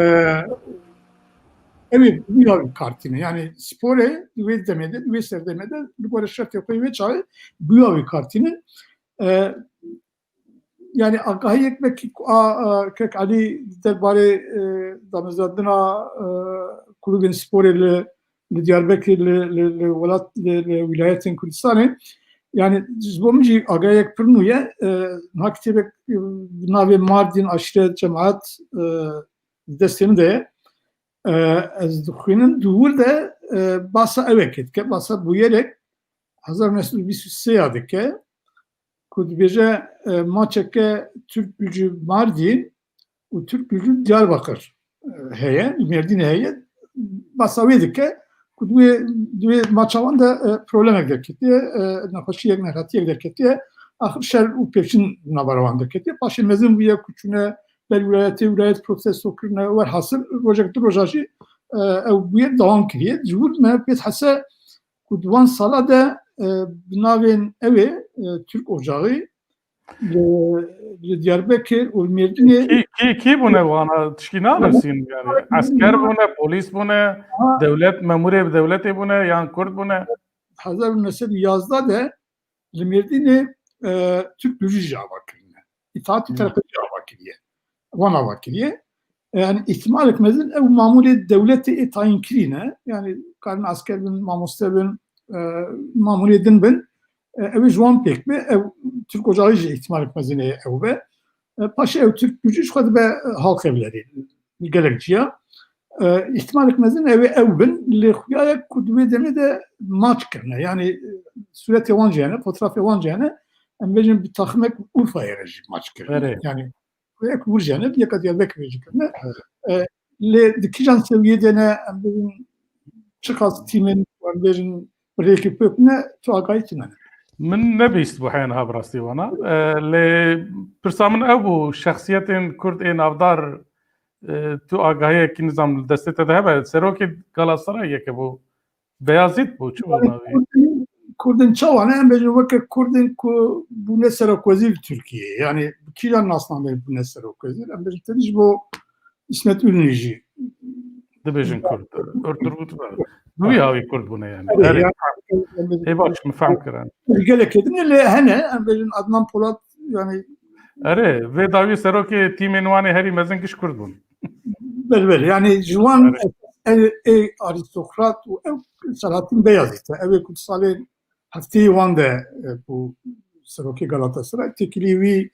ew ê bûya wî kartîne. Yani, sporê di wê demê de, di wê serdemê de, li gorî şertê xwe wê çaxê bûya wî kartîne. E, Yani agahiyek belkî ku a, a, kek Elî derbarê, e, damezrandina, e, kulûbên sporê li, li Diyarbekir, li, li, li welat, li, li wîlayetên Kurdistanê, yani ji bo min jî agahiyek pir nû ye. E, niha kitêbek, e, bi navê Mardin, Aşiret, Cemaat, e, di destê min de ye. E, ez dixwînim di wir de, e, basa ewekê dike, basa bûyerek hezar û neh sed û bîst û sê ya dike. Ku dibêje, e, maçeke Türk Gücü Mardin û Türk Gücü Diyarbakır, e, heye, li Mêrdînê heye, basa wê dike ku di wê, di wê maça wan de, e, problemek derketiye, e, nexweşiyek, nehatiyek derketiye. Axir şer û pevçûn navbera wan derketiye. Paşê mezin bûye ku çûne ber wîlayetê, wîlayet protesto kirine. Werhasil, rojek du roja jî, e, ew bûye dewam kiriye. Ji wir me pê dihese ku di wan sala de, e, bi navên ew ê, e, Türk Ocağı li, li Diyarbekir û li Mêrdînê. Kî, kî, kî bûne wana? Tişkî nanisîn yani. Esker bûne, polîs bûne, ha, dewlet, memurê bi dewletê bûne yan Kurd bûne? Hezar û neh sed û yazdeh de li Mêrdînê, e, Türk Gücü jî ava kirine. Îtihat û Hmm. Terakî jî ava kiriye. Wan ava kiriye. E, yani îhtimalek mezin ew mamûlê dewletê ê tayînkirî ne. Yani karin esker bin, mamoste bin, e, mamûlê din bin. E, ew ê ji wan pêk be. Ew Türk Ocağı jî îhtimalek mezin ê ew be. E, paşê ew Türk Gücü ji xwe dibe, e, halk evlerî. Gelek ciya. E, îhtimalek mezin ew ê ew bin. Lê xuya ye ku di wê demê de maç kirine. Yani, e, sûretê wan jî hene, fotoğrafê wan jî hene. Em bêjin bi taximek Urfayê re jî maç kirine. Erê. Yani, yek wir jî hene, yeka Diyarbekirê jî kirine. Evet. E, lê di kîjan sewiyê de ne, em bêjin çiqas tîmên, em bêjin rêkê pêk ne, tu agahî tune ne. Min nebîst bû heyên ha bi rastî wana. E, lê pirsa min ew bû, şexsiyetên Kurd ê navdar, e, tu agahiyekî nizam li destê te de hebe. Serokê Galatasaray yeke bû. Beyazît bû, çi bû navê? Kurdên, Kurdên çawa ne? Em bêjin weke Kurdên ku bûne serokwezîr li Tirkiyeyê. Yani bi kîjan nasnameyê bûne serokwezîr? Em bêjin tenê ji bo Îsmet Ünlü jî. Dibêjin Kurd. Ertugrul. Bi wî hawî Kurd bûne yani. Erê, erê. Yani, em bêjin Ê baş, min fehm kirin. Gelek din lê hene, em bêjin Adnan Polat, yani. Erê, vê dawî serokê tîmên wan ê herî mezin giş Kurd bûn. Belê, belê. Yani ji wan Erê. ê, ê arîstokrat û ew Selahattin Beyazît e. Ew ê ku di salên hefteyê wan de, e, bû serokê Galatasaray, têkilî wî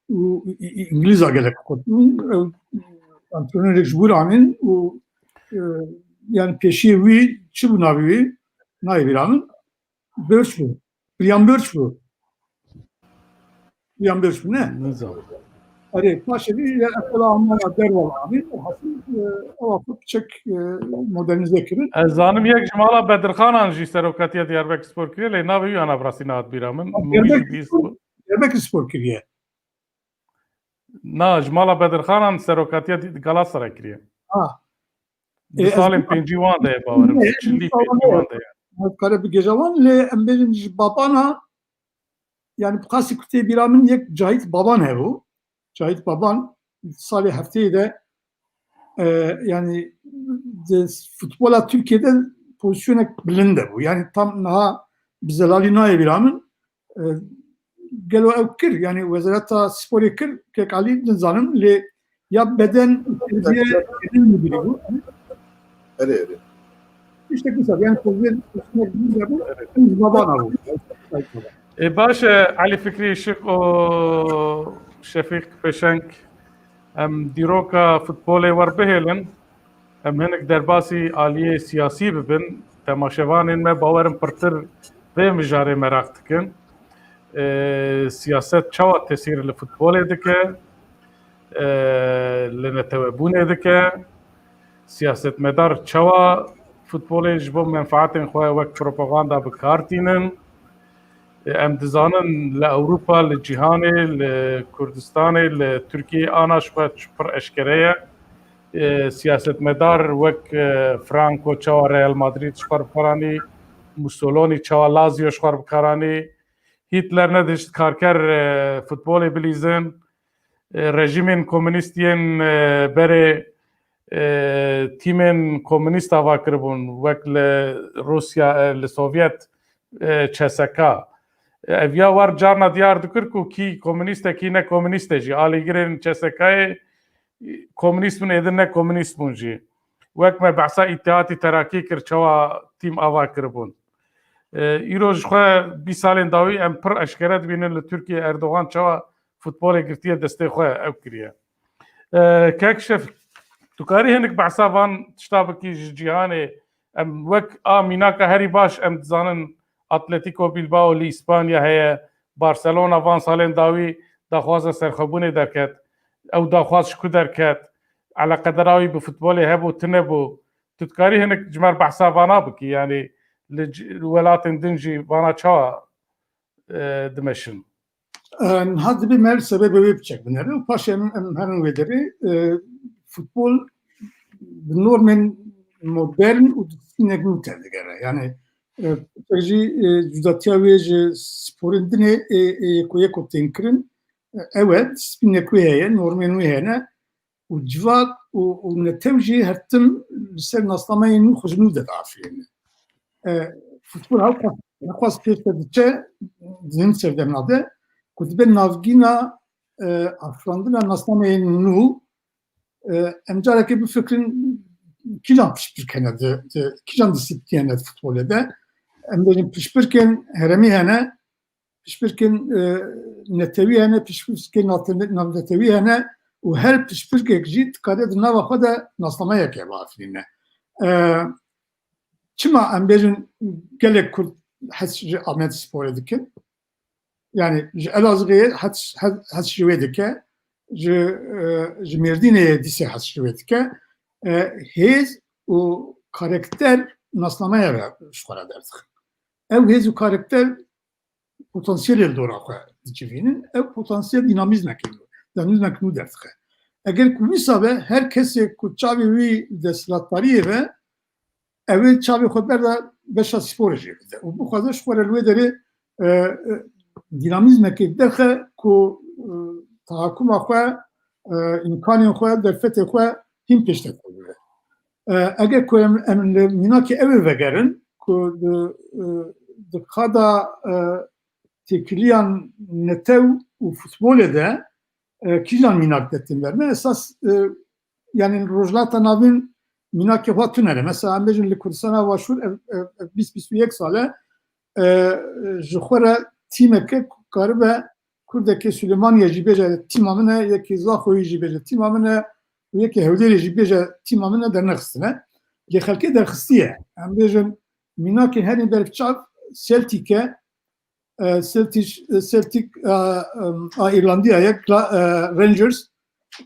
û î-, î-, îngilîza gelek xurt bûn. Ew antrenorek ji wir anîn û, e, yani pêşiyê wî çi bû navê wî? Nayê bîra min. Birch bû. Brian Birch bû. Brian Birch bû, ne? Nizam. Erê, paşê vî ya ekola Almanya derwel anîn. Hasil, e, ew xwe piçek, e, modernîze kirin. Ez zanim yek ji mala Bedirxanan jî serokatiya Diyarbekir Spor kiriye, lê navê wî ana bi rastî nehat bîra min. Min wî jî Diyarbekir bîst Spor, bû. Diyarbekir Spor kiriye. Na, ji mala Bedirxanan serokatiya di-, Galatasaray kiriye. Ha. Di E, ez salên pêncî wan de ye, bawerim. Ne, çilî pêncî wan de ye. Ez kare bigêje wan, lê em bêjin ji Babana, yani bi qasî ku tê bîra min yek Cahit Baban hebû. Cahit Baban salê hefteyê de, e, yani di futbola Tirkiyê de pozîsyonek bilind hebû. Yani tam niha bi zelalî nayê bîra min. E, gelo ew kir, yani Wezareta Sporê kir, kek Alî nizanim, lê ya beden û terbiye genel müdürü bû. Erê, erê. İşte kısa, yani pozisyon üstüne bir de bu, Babana bu. E, baş e, Elî Fikrî Işık û Şefîq Pêşeng, Em dîroka futbolê werbihêlin. Em hinek derbasî aliyê siyasî bibin. Temaşevanên me bawerim pirtir vê mijarê meraq dikin. E, siyaset çawa tesîr li futbolê dike? E, li netewebûnê dike? Siyasetmedar çawa futbolê ji bo menfaetên xwe wek propaganda bi kar tînin? Em dizanin li Ewropa, li cîhanê, li Kurdistanê, li Tirkiyeyê ana ji xwe pir eşkere ye. E, siyasetmedar wek, e, Franco çawa Real Madrid ji xwe bi kar anî, Mussolini çawa Lazio ji xwe bi kar anî, Hitler nedihişt karker, e, futbolê bilîzin, e, rejîmên komunîst yên, e, berê, e, tîmên komunîst ava kiribûn, wek li Rûsya, e, li Sovyet, e, C S K. Ev ya war carna diyar dikir ku kî komunîst e, kî ne komunîst e jî. Alîgirên C S K'yê komunîst bûn, êdin ne komunîst bûn jî. Wek me behsa Îttihatî Terakî kir, çawa tîm ava kiribûn. E, îro ji xwe bîst salên dawî em pir eşkere dibînin li Tirkiye Erdogan çawa futbolê girtiye destê xwe ew kiriye. E, Kek Şef, tu karî hinek behsa van tişta bikî ji cîhanê? Em wek a mînaka herî baş em dizanin Atletico Bilbao li Îspanya heye, Barcelona van salên dawî daxwaza serxwebûnê derket. Ew daxwaz ji ku derket? Eleqedara wî bi futbolê hebû, tune bû? Tu dikarî hinek ji me re behsa vana bikî? Yanî li c-, welatên din jî vana çawa, e, dimeşin? E, niha dibê me li sebebê wê piçek binere û paşê em, em herin wê derê. E, futbol bi normên modern û disiplînek nû tevdigere. Yani, e, piçek jî, e, cudatiya wê ji sporên din ê, ê, ê yeko yeko tên kirin. E, ew e, disiplînek wê heye, normên wê hene û civak û, û netew jî her tim li ser nasnameyên nû xwe ji nû de diafirîne. E, futbol hewqas, hewqas pêş ve diçe, di hin serdemna de ku dibe navgîna, e, afirandina nasnameyên nû, e, em carekê bifikirin kîjan piştpirk hene di, di, kîjan disiplîn hene di futbolê de. Em bêjin piştpirkên herêmî hene, piştpirkên, e, netewî hene, piştpirkên navne-, navnetewî hene û her piştpirkek jî dikare di nava xwe de nasnameyeke biafirîne. E, çima em bêjin gelek Kurd hez ji Amedsporê dikin? Yani ji Elazığê hez, hez, hez ji wê dike, ji, e, ji Mêrdînê dîsê hez ji wê dike. E, hêz û karakter nasnameya re ji xwe re derdixin. Ew hêz û karakter potansiyelê li dora xwe dicivînin, ew potansiyel dînamîzmekê nû, dînamîzmek nû derdixe. Eger ku wisa be, her kesê ku çavê wî li desthilatdariyê be, ew ê çavê xwe berda beşa sporê jê bide û bixwaze ji xwe re li wê derê, e, e, dînamîzmekê derxe ku, e, tahakuma xwe, e, îmkanên xwe, derfetê xwe hîn pêşde bibe. E, eger ku em, em li mînakê ew ê vegerin ku di, e, di qada, e, têkiliyan netew û futbolê de, e, kîjan mînak detin ber me? Esas, e, yani Rojhilata Navîn mînakê xwe tune ne. Mesela em bêjin li Kurdistana Başûr ev, ev, ev bîst bîst û yek sal e, e, ji xwe re tîmeke ku karibe Kurdekê Silêmaniyê jî bêje tîma min e, yekê Zaxoyê jî bêje tîma min e û yekê Hewlêrê jî bêje tîma min e, dernexistine. Lê xelkê derxistiye. Em bêjin mînakên herî berfçav Celtic e, e, Celtic, e, Celtic, e, e, a Îrlandiya ye, Gla-, e, Rangers,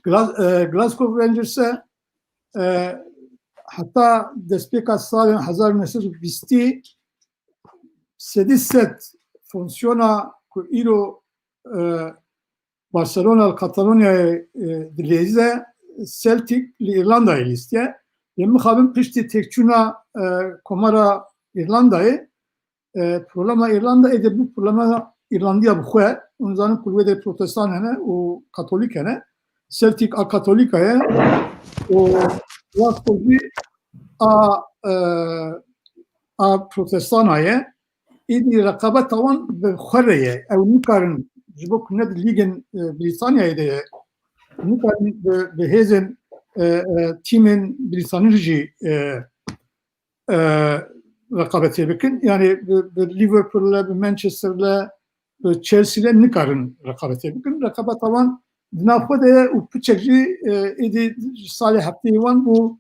Gla-, e, Glasgow Rangers e, e, heta destpêka salên hezar û neh sed û bîstî sedî sed fonksiyona ku îro, e, Barcelona li Katalonyayê, e, dileyîze, Celtic li Îrlandayê lîstiye. Lê mixabin piştî têkçûna, e, Komara Îrlandayê, e, problema Îrlanda êdî bû problema Îrlandiya bi xwe. Hûn zanin ku li wê de protestan hene û katolîk hene. Celtic a katolîka ye û Glasgow jî a, e, a protestana ye. Êdî reqabeta wan bi xwe re ye. Ew nikarin ji bo ku ne di lîgên, e, Brîtanyayê de ye. Nikarin bi, bi hêzên, e, e, tîmên Brîtanî jî, e, e, reqabetê bikin. Yani bi, bi Liverpool ile, bi Manchester ile, bi Chelsea ile nikarin reqabetê bikin. Reqabeta wan Di nav xwe de ye û piçek jî, e, êdî ji salê heftê wan bû,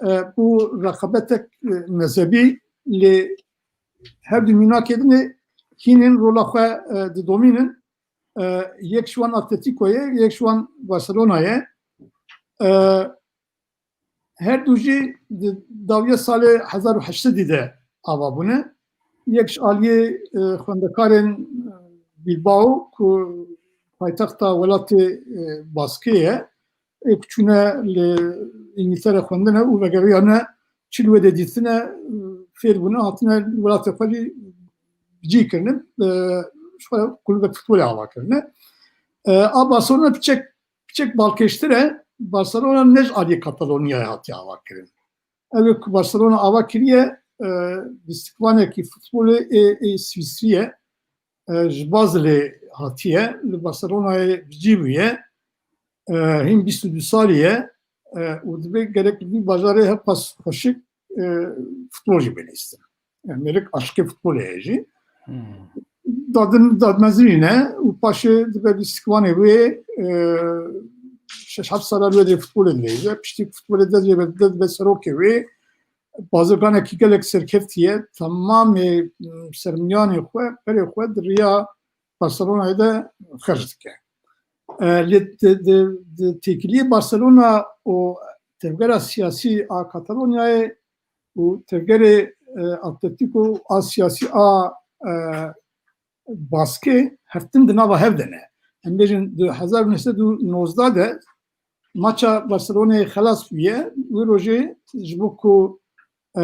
e, bû reqabetek, e, mezhebî lê her du mînakê din hînên rola xwe, e, didomînin. E, yek ji wan Atletico ye, yek ji wan Barcelona ye. E, her du jî di dawiya salê hezar û heşt sedî de ava bûne. Yek ji aliyê, e, xwendekarên, e, Bilbao ku paytexta welatê, e, Baskê ye, ê ku çûne li Îngîltere xwendine û vegeriyane çi li wê de dîtine, fêr bûne, hatine welatê xwe jî cî kirine, e, ji xwe kulübek futbolê ava kirine. E, a Barcelona piçek, piçek balkêştir e, Barcelona ne ji aliyê Katalonyayê hatiye ava kirin. Ew ê ku Barcelona ava kiriye, e, lîstikvanekî futbolê ê, ê Swîsrî ye, e, ji Bazelê hatiye, li Barcelonayê bi cî bûye, e, hîn bîst û du salî ye, e, û dibe gerek li vî bajarê hewqas xweşik, e, futbol jî bê lîstin. Yani mêrik aşiqê futbolê heye jî. Hmm. Dadin, dadmezinî ne û paşê dibe lîstikvanê wê, e, şeş heft sala li wê derê futbolê dileyze. Piştî ku futbolê dest pê dibe, dibe serokê wê. Bazirganekî gelek serkeftî ye. Temamê, m, sermiyanê xwe, perê xwe di riya Barcelonayê de xerc dike. E, lê di, di, di têkiliyê Barcelona û tevgera siyasî a Katalonyayê û tevgerê, e, Atletico a siyasî a, e, Baskê hevtin di nava hev de ne. Em bêjin di hezar û neh sed û nozdeh de maça Barcelonayê xelas bûye. Wî rojê ji bo ku, e,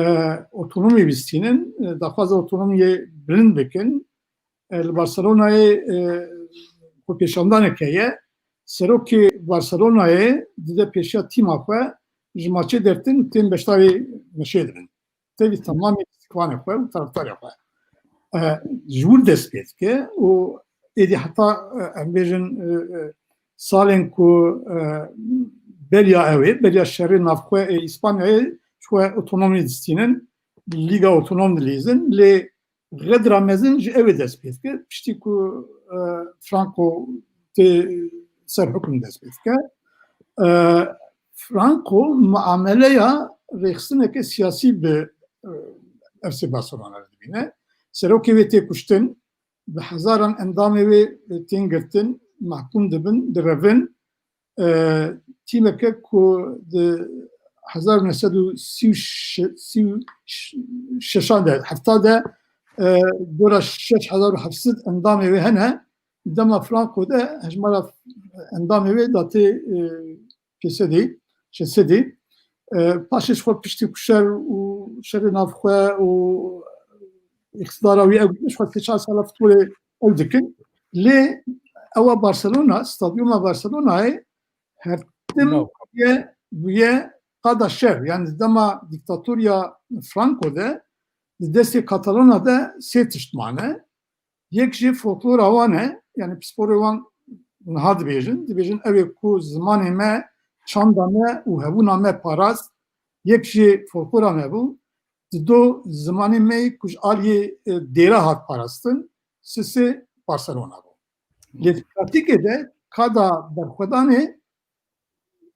otonomî bistînin, e, daxwaza otonomiyê bilind bikin, e, li Barcelonayê, e, xwepêşandanek heye. Serokê Barcelonayê dide pêşiya tîma xwe, ji maçê dertin tên beşdarî meşê dibin. Tevî temamê lîstikvanê xwe û taraftarê xwe. E, ji wir dest pê dike û êdî heta, e, em bêjin, e, e, salên ku, e, beriya ew ê, beriya şerê navxwe ê Îspanyayê ji xwe otonomî distînin, Lîga Otonom dilîzin, lê xedra mezin ji ew ê dest pê dike. Piştî ku, e, Franco tê ser hukm dest pê dike. E, Franco muameleya rêxistineke siyasî bi, e, ersê Barcelona re dibîne. Serokê wê tê kuştin, bi hezaran endamê wê tên girtin, mehkûm dibin, direvin. E, tîmeke ku di hezar û neh sed û sî û şeş de, hefta de, e, dora şeş hezar û heft sed endamê wê hene. Dema Franco de hejmara endamê wê datê, e, pêsedî, şesedî. E, paşê ji xwe piştî ku şer û şerê navxwe û îqtidara wî ew ji xwe sê çar sala futbolê ew dikin. Lê ewa Barcelona, stadyuma Barcelonayê her tim bûye, bûye qada şer. Yani dema dîktatoriya Franco de, di destê Katalona de sê tişt mane. Yek jî folklora wan e, yani pisporê wan niha dibêjin, dibêjin ew ê ku zimanê me, çanda me û hebûna me parast, yek jî folklora me bû, dido zimanê me yê ku ji aliyê, e, dêra hat parastin, sisê Barcelona bû. Lê di pratîkê de kada berxwedanê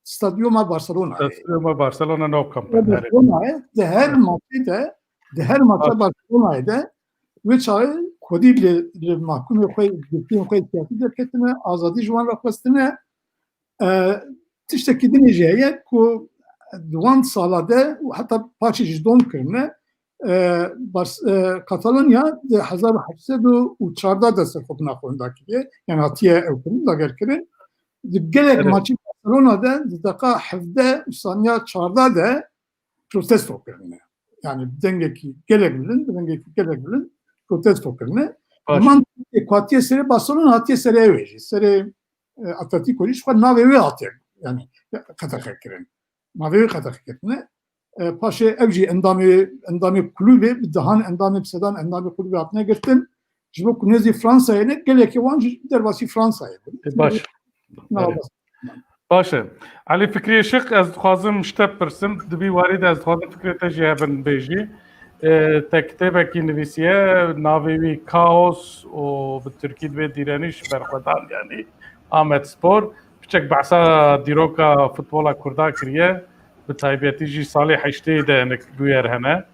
stadyuma Barcelona ye. Stadyuma Barcelona nav kampe. Barcelona ye. Di her maçê de, di her maça Barcelonayê de wê çaxê xwedî li, li mahkumê xwe, girtiyên xwe siyasî derketine, azadî ji wan re xwestine. E, tiştekî dinê jî heye ku di wan sala de û heta paşê jî dom kirine, e, Bars-, e, Katalonya di hezar û heft sed û çardeh de serxwebûna xwe winda kiriye, yani hatiye ew kirin, dagerkirin. Di gelek maçî Barcelona de di deqa hevdeh û saniya çardeh de protesto kirine. Yani bi dengekî gelek bilind, bi dengekî gelek bilind protesto kirine. Baş. Mantîkê ku hatiye serê Barcelona hatiye serê ew ê jî. Serê, e, Atletico jî ji xwe navê wê hatiye, yani qedexe kirin. Navê wê qedexe kirine. E, paşê ew jî endamê, endamê kulûbê, bi dehan endamê, bi sedan endamê kulûbê hatine girtin. Ji bo ku nêzî Fransayê ne, gelekê wan jî derbasî Fransayê bûn. E, baş. Baş e. Elî Fikrî Işık, ez dixwazim ji te bipirsim. Di vî warî de ez dixwazim fikrê te jî hebin bêjî. E, te kitêbekî nivîsiye, navê wî Kaos û bi tirkî divê Direniş, Berxwedan, yanî Ahmet Spor. Bi Çek behsa dîroka futbola Kurda kiriye, bi taybetî jî salê heştê de hinek bûyer hene.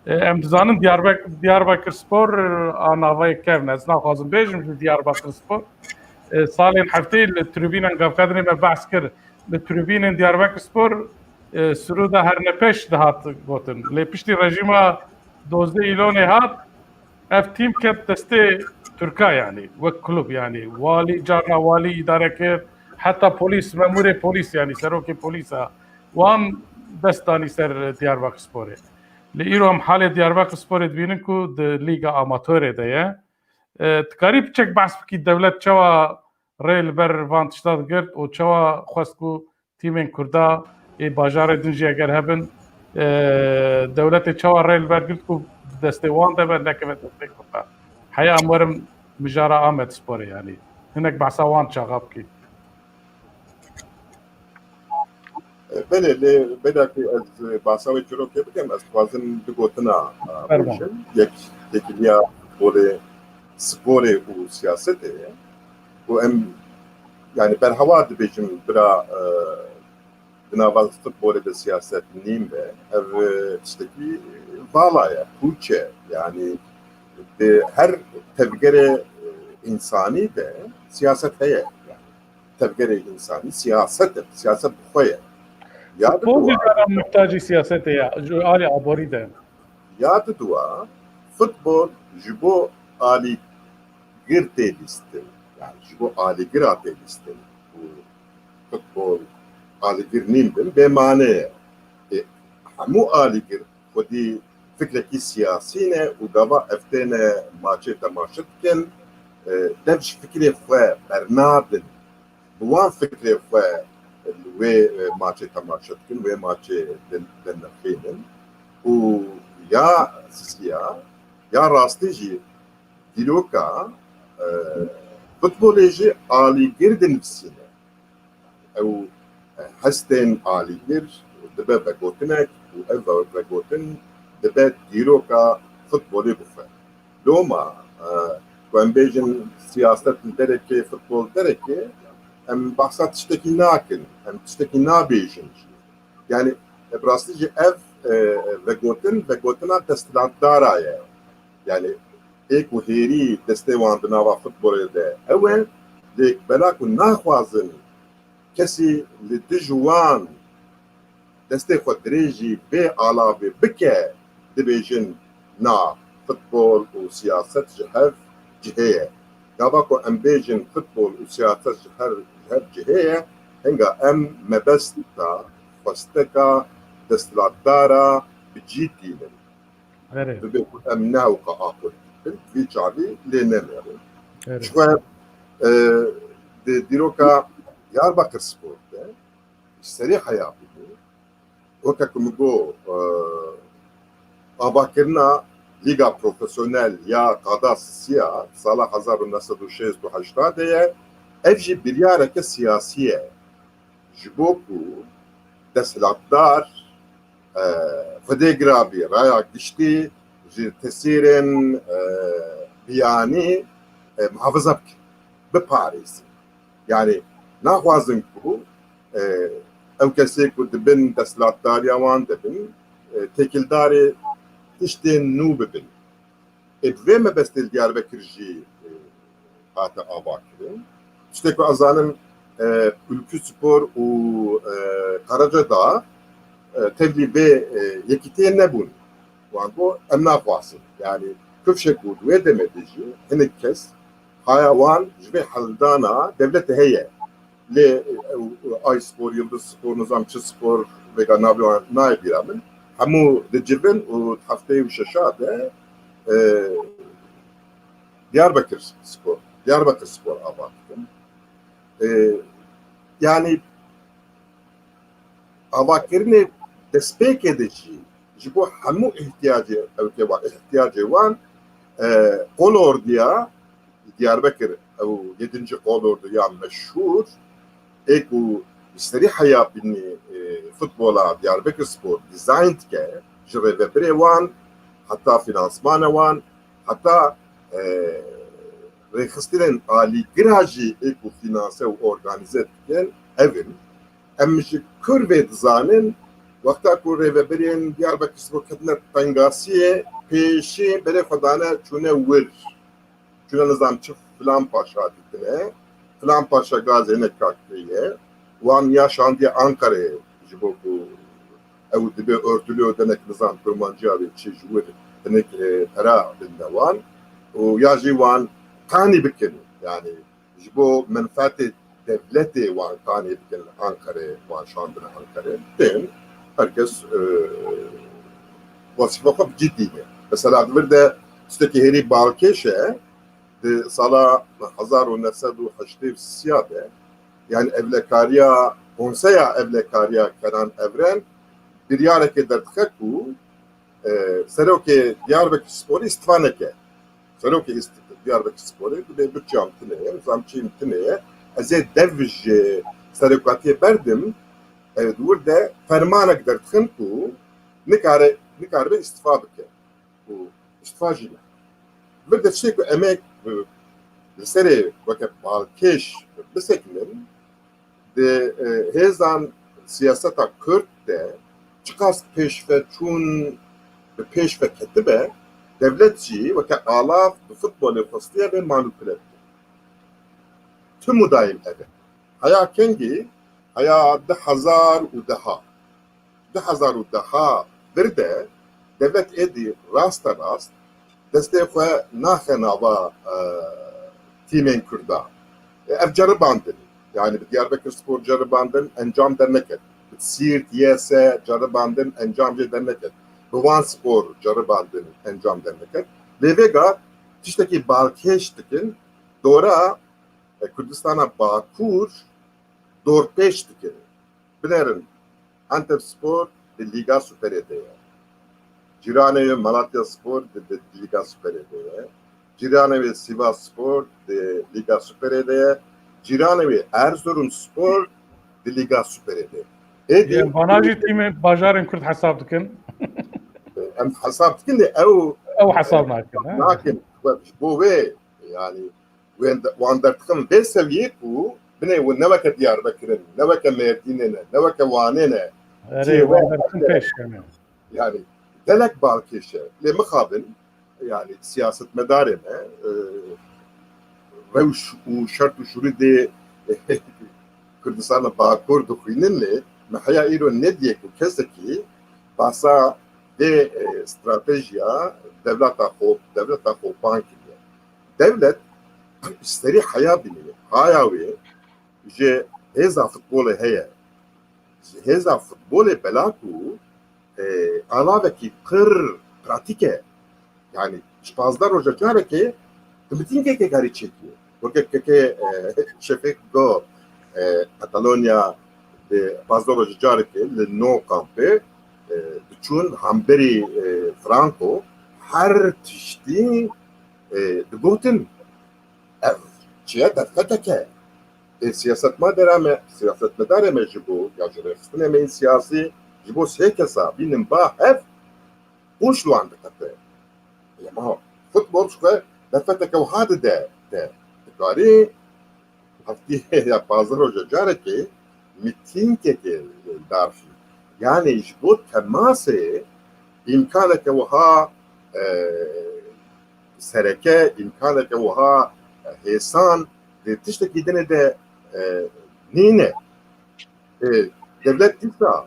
E, em dizanin Diyarbek-, Diyarbakir Spor, e, a navayê kevn e. Ez naxwazim bêjim ji Diyarbakir Spor. E, salên heftê li tribûnan gavkadinê me behs kir. Li tribûnên Diyarbakir Spor, e, sirûda hernepêş dihat gotin. Lê piştî rejîma dozdeh Îlonê hat, ev tîm ket destê Tirka, yanî wek klub, yanî walî, carna walî îdare kir, heta polîs, memûrê polîs, yanî serokê polîsa wan dest danî ser Diyarbakir Sporê. Li îro em halê Diyarbakir Sporê dibînin ku di lîga amatorê de ye. E, dikarî piçek behs bikî dewlet çawa rê li ber van tişta digirt û çawa xwest ku tîmên Kurda ê bajarê din jî eger hebin, e, dewletê çawa rê li ber girt ku di destê wan de be, nekeve destê Kurda. Heya em werin mijara Amedsporê, yanî hinek behsa wan çaxa bikî. Belê, lê beda ku ez bahsa wê çîrokê bikim, ez dixwazim du gotina, e, Fermo. bêjim. Yek, yekî ya sporê, sporê û siyasetê ye. Ku em, yani berhewa dibêjim bira, e, di nava futbolê de siyaset nîn be. Ev, e, tiştekî vala ye, pûç e. Yani di her tevgerê, e, însanî de siyaset heye. Yani tevgerê însanî siyaset e. Siyaset bi xwe ye. Ya Futbol diduwa, jî cara muhtacî siyasetê ye, ji alî aborî de. Ya diduwa, futbol ji bo alîgir tê lîstin. Yani ji bo alîgira tê lîstin. Û futbol alîgir nîn bin, bê mane ye. E, hemû alîgir xwedî fikrekî siyasî ne û gava ev têne maçê temaşe dikin, e, dev ji fikrê xwe bernadin. Bi wan fikrê xwe li wê, e, maçê temaşe dikin, wê maçê din, dinirxînin. Û ya sisiya, ya rastî jî dîroka, e, futbolê jî alîgir dinivîsîne. Ew, e, hestên alîgir dibe vegotinek û ev ve-, vegotin dibe dîroka futbolê bi xwe. Loma, e, ku em bêjin siyaset li derekê, futbol derekê, em behsa tiştekî nakin, em tiştekî nabêjin jî. Yani, e, bi rastî jî ev, e, vegotin, vegotina desthilatdara ye. Yani, ê ku hêrî destê wan di nava futbolê de ew e, lê bela ku naxwazin kesî li dij wan destê xwe dirêjî vê alavê bike, dibêjin, na, futbol û siyaset ji hev cihê ye. Gava ku em bêjin futbol û siyaset ji her, ji hev cihê ye, hinga em mebesta xwesteka desthilatdara bi cî tînin. Erê. Dibe ku em ne ewqa apolitîk bin, vî çavî lê nemerin. Erê. Ji xwe, e, di dîroka Diyarbakir Spor de, ji serê heya bû, weke ku min got, e, avakirina Lîga Profesyonel ya qada sisiya sala hezar û neh sed û şêst û heyşta de ye, ev jî biryareke siyasî ye. Ji bo ku desthilatdar, e, xwedê giravî, raya giştî ji tesîrên, e, biyanî, e, muhafaza bike, biparêze. Yani naxwazin ku, e, ew kesê ku di bin desthilatdariya wan de bin, e, têkildarê tiştên nû bibin. Ê bi vê mebestê li Diyarbekir jî, e, hate avakirin. Tiştê ku ez zanim, e, Ülkü Spor û, e, Karaca Dağ, e, tevlî vê, e, yekîtiyê nebûn. Wan got, em naxwazin. Yani kifşek û di wê demê de jî hinek kes haya wan ji vê heldana dewletê heye. Lê, e, Ay Spor, Yıldız Spor, nizam çi spor, vêga navê wan nayê bîra min. Hemû dicivin û di heftê û şeşa de, e, Diyarbekir Spor, Diyarbekir Spor ava dikin. E, yani avakirinê destpêkê de jî ji bo hemû ihtiyacê, ew ke wa ihtiyacê wan, e, Kolordiya Diyarbekir, ew yedinci Kolordu ya meşhûr, ê ku li serî heya binî, e, futbola Diyarbekir Spor dizayn dike, ji rêvebirê wan, heta finansmana wan, heta, e, rêxistinên alîgira jî ê ku fînanse û organîze dikin, ev in. Em ji kur vê dizanin, wexta ku rêveberiyên Diyarbekir Spor ketine tengasiyê, pêşî berê xwe dane çûne wir. Çûne nizam çi filan paşa dîtine, filan paşa gazê ne kakirî ye. Wan ya şandiye Ankarayê ji bo ku ew dibe örtülü û denek nizam kurmanciya wê çi ji wir hinek, e, pera bidine wan û ya jî wan qanî bikin. Yani ji bo menfaatê devletê wan qanî bikin Ankarayê, wan şandine Ankarayê. Tên, herkes, e, wezîfa xwe bi cî dîne. Mesela di vir de tiştekî hêrî balkêş e, di sala hezar û neh sed û heştê û sê de, yani evlekariya, konseya evlekariya Kenan Evren biryareke derdixe ku, e, serokê Diyarbekir Sporê îstifa neke. Serokê îst-, Diyarbekir Sporê dibê birçiyam tune ye, nizam çîm tune ye. Ez ê dev ji serokatiyê berdim, e, di wir de fermanek derdixin ku nikare, nikaribe îstifa bike. Û îstifa jî ne. Vir de tiştê ku em ê, e, li serê weke balkêş bisekinin, di, e, hêzan siyaseta Kurd de çiqas pêşveçûn bi pêş ve ketibe, dewlet jî weke alav bi futbolê xwestiye bê manîpule bike. Tim û dayîm ev e. Heya kengî, heya du hezar û deha. Du hezar û deha vir de dewlet êdî raste rast destê xwe naxe nava, e, tîmên Kurda. E, ev ceribandin. Yani bi Diyarbekir Spor ceribandin, encam derneket. Bi Siirt Y S ceribandin, encam jê derneket. Bi Wan Spor ceribandin, encam derneket. Lê vêga tiştekî balkêş dikin, dora, e, Kurdistana Bakur dorpêç dikin. Binerin, Antep Spor di Lîga Superê de ye. Cîranê wê Malatya Spor di, di Lîga Superê de ye. Cîranê wê Sivas Spor di Lîga Superê de ye. Cîranê wê Erzurum Spor di Lîga Superê de ye. Êdî Em vana jî tîmên bajarên Kurd hesab dikin. Em hesab dikin de ew Ew hesab nakin, he? Nakin. Ji bo wê, yani, wên de-, wan derdixin vê seviyê ku binê win ne weke Diyarbekir in, ne weke Mêrdînê ne, ne weke Wanê ne. Erê, Cihê wan we derdixin hene. Pêş, yani. Yani, gelek balkêş e. Lê mixabin, yani, siyasetmedarê me, e, rewş û şert û şurûdê Kurdistana Bakur dixwînin lê me heya îro nediye ku kesekî basa vê, e, stratejiya dewleta xwe, dewleta xwe ban kiriye. Dewlet ji serî heya bîne, haya wê ji hêza futbolê heye. Ji hêza futbolê bela ku, e, alavekî pir pratîk e. Yani ji pazdeh roja carekê tu mitîngekê karî çêkî. Weke kekê, e, Şefîq got, e, Katalonya di pazdeh roja carekê li No Campê, e, diçûn hemberî, e, Franco her tiştî, e, digotin. Ev çi ye? Derfeteke. Ê siyasetmedara me, siyasetmedarê me ji bo, ya ji rêxistinê me yên siyasî, ji bo sê kesa bînin ba hev, pûş li wan diqete. Lema futbol ji xwe derfeteke wiha dide te. Dikarî heftiyê ya pazdeh roja carekê mitîngekê darxî. Yani ji bo temasê îmkaneke wiha, e, sereke, îmkaneke wiha, e, hêsan, di tiştekî dinê de, e, nîne. E, dewlet dîsa,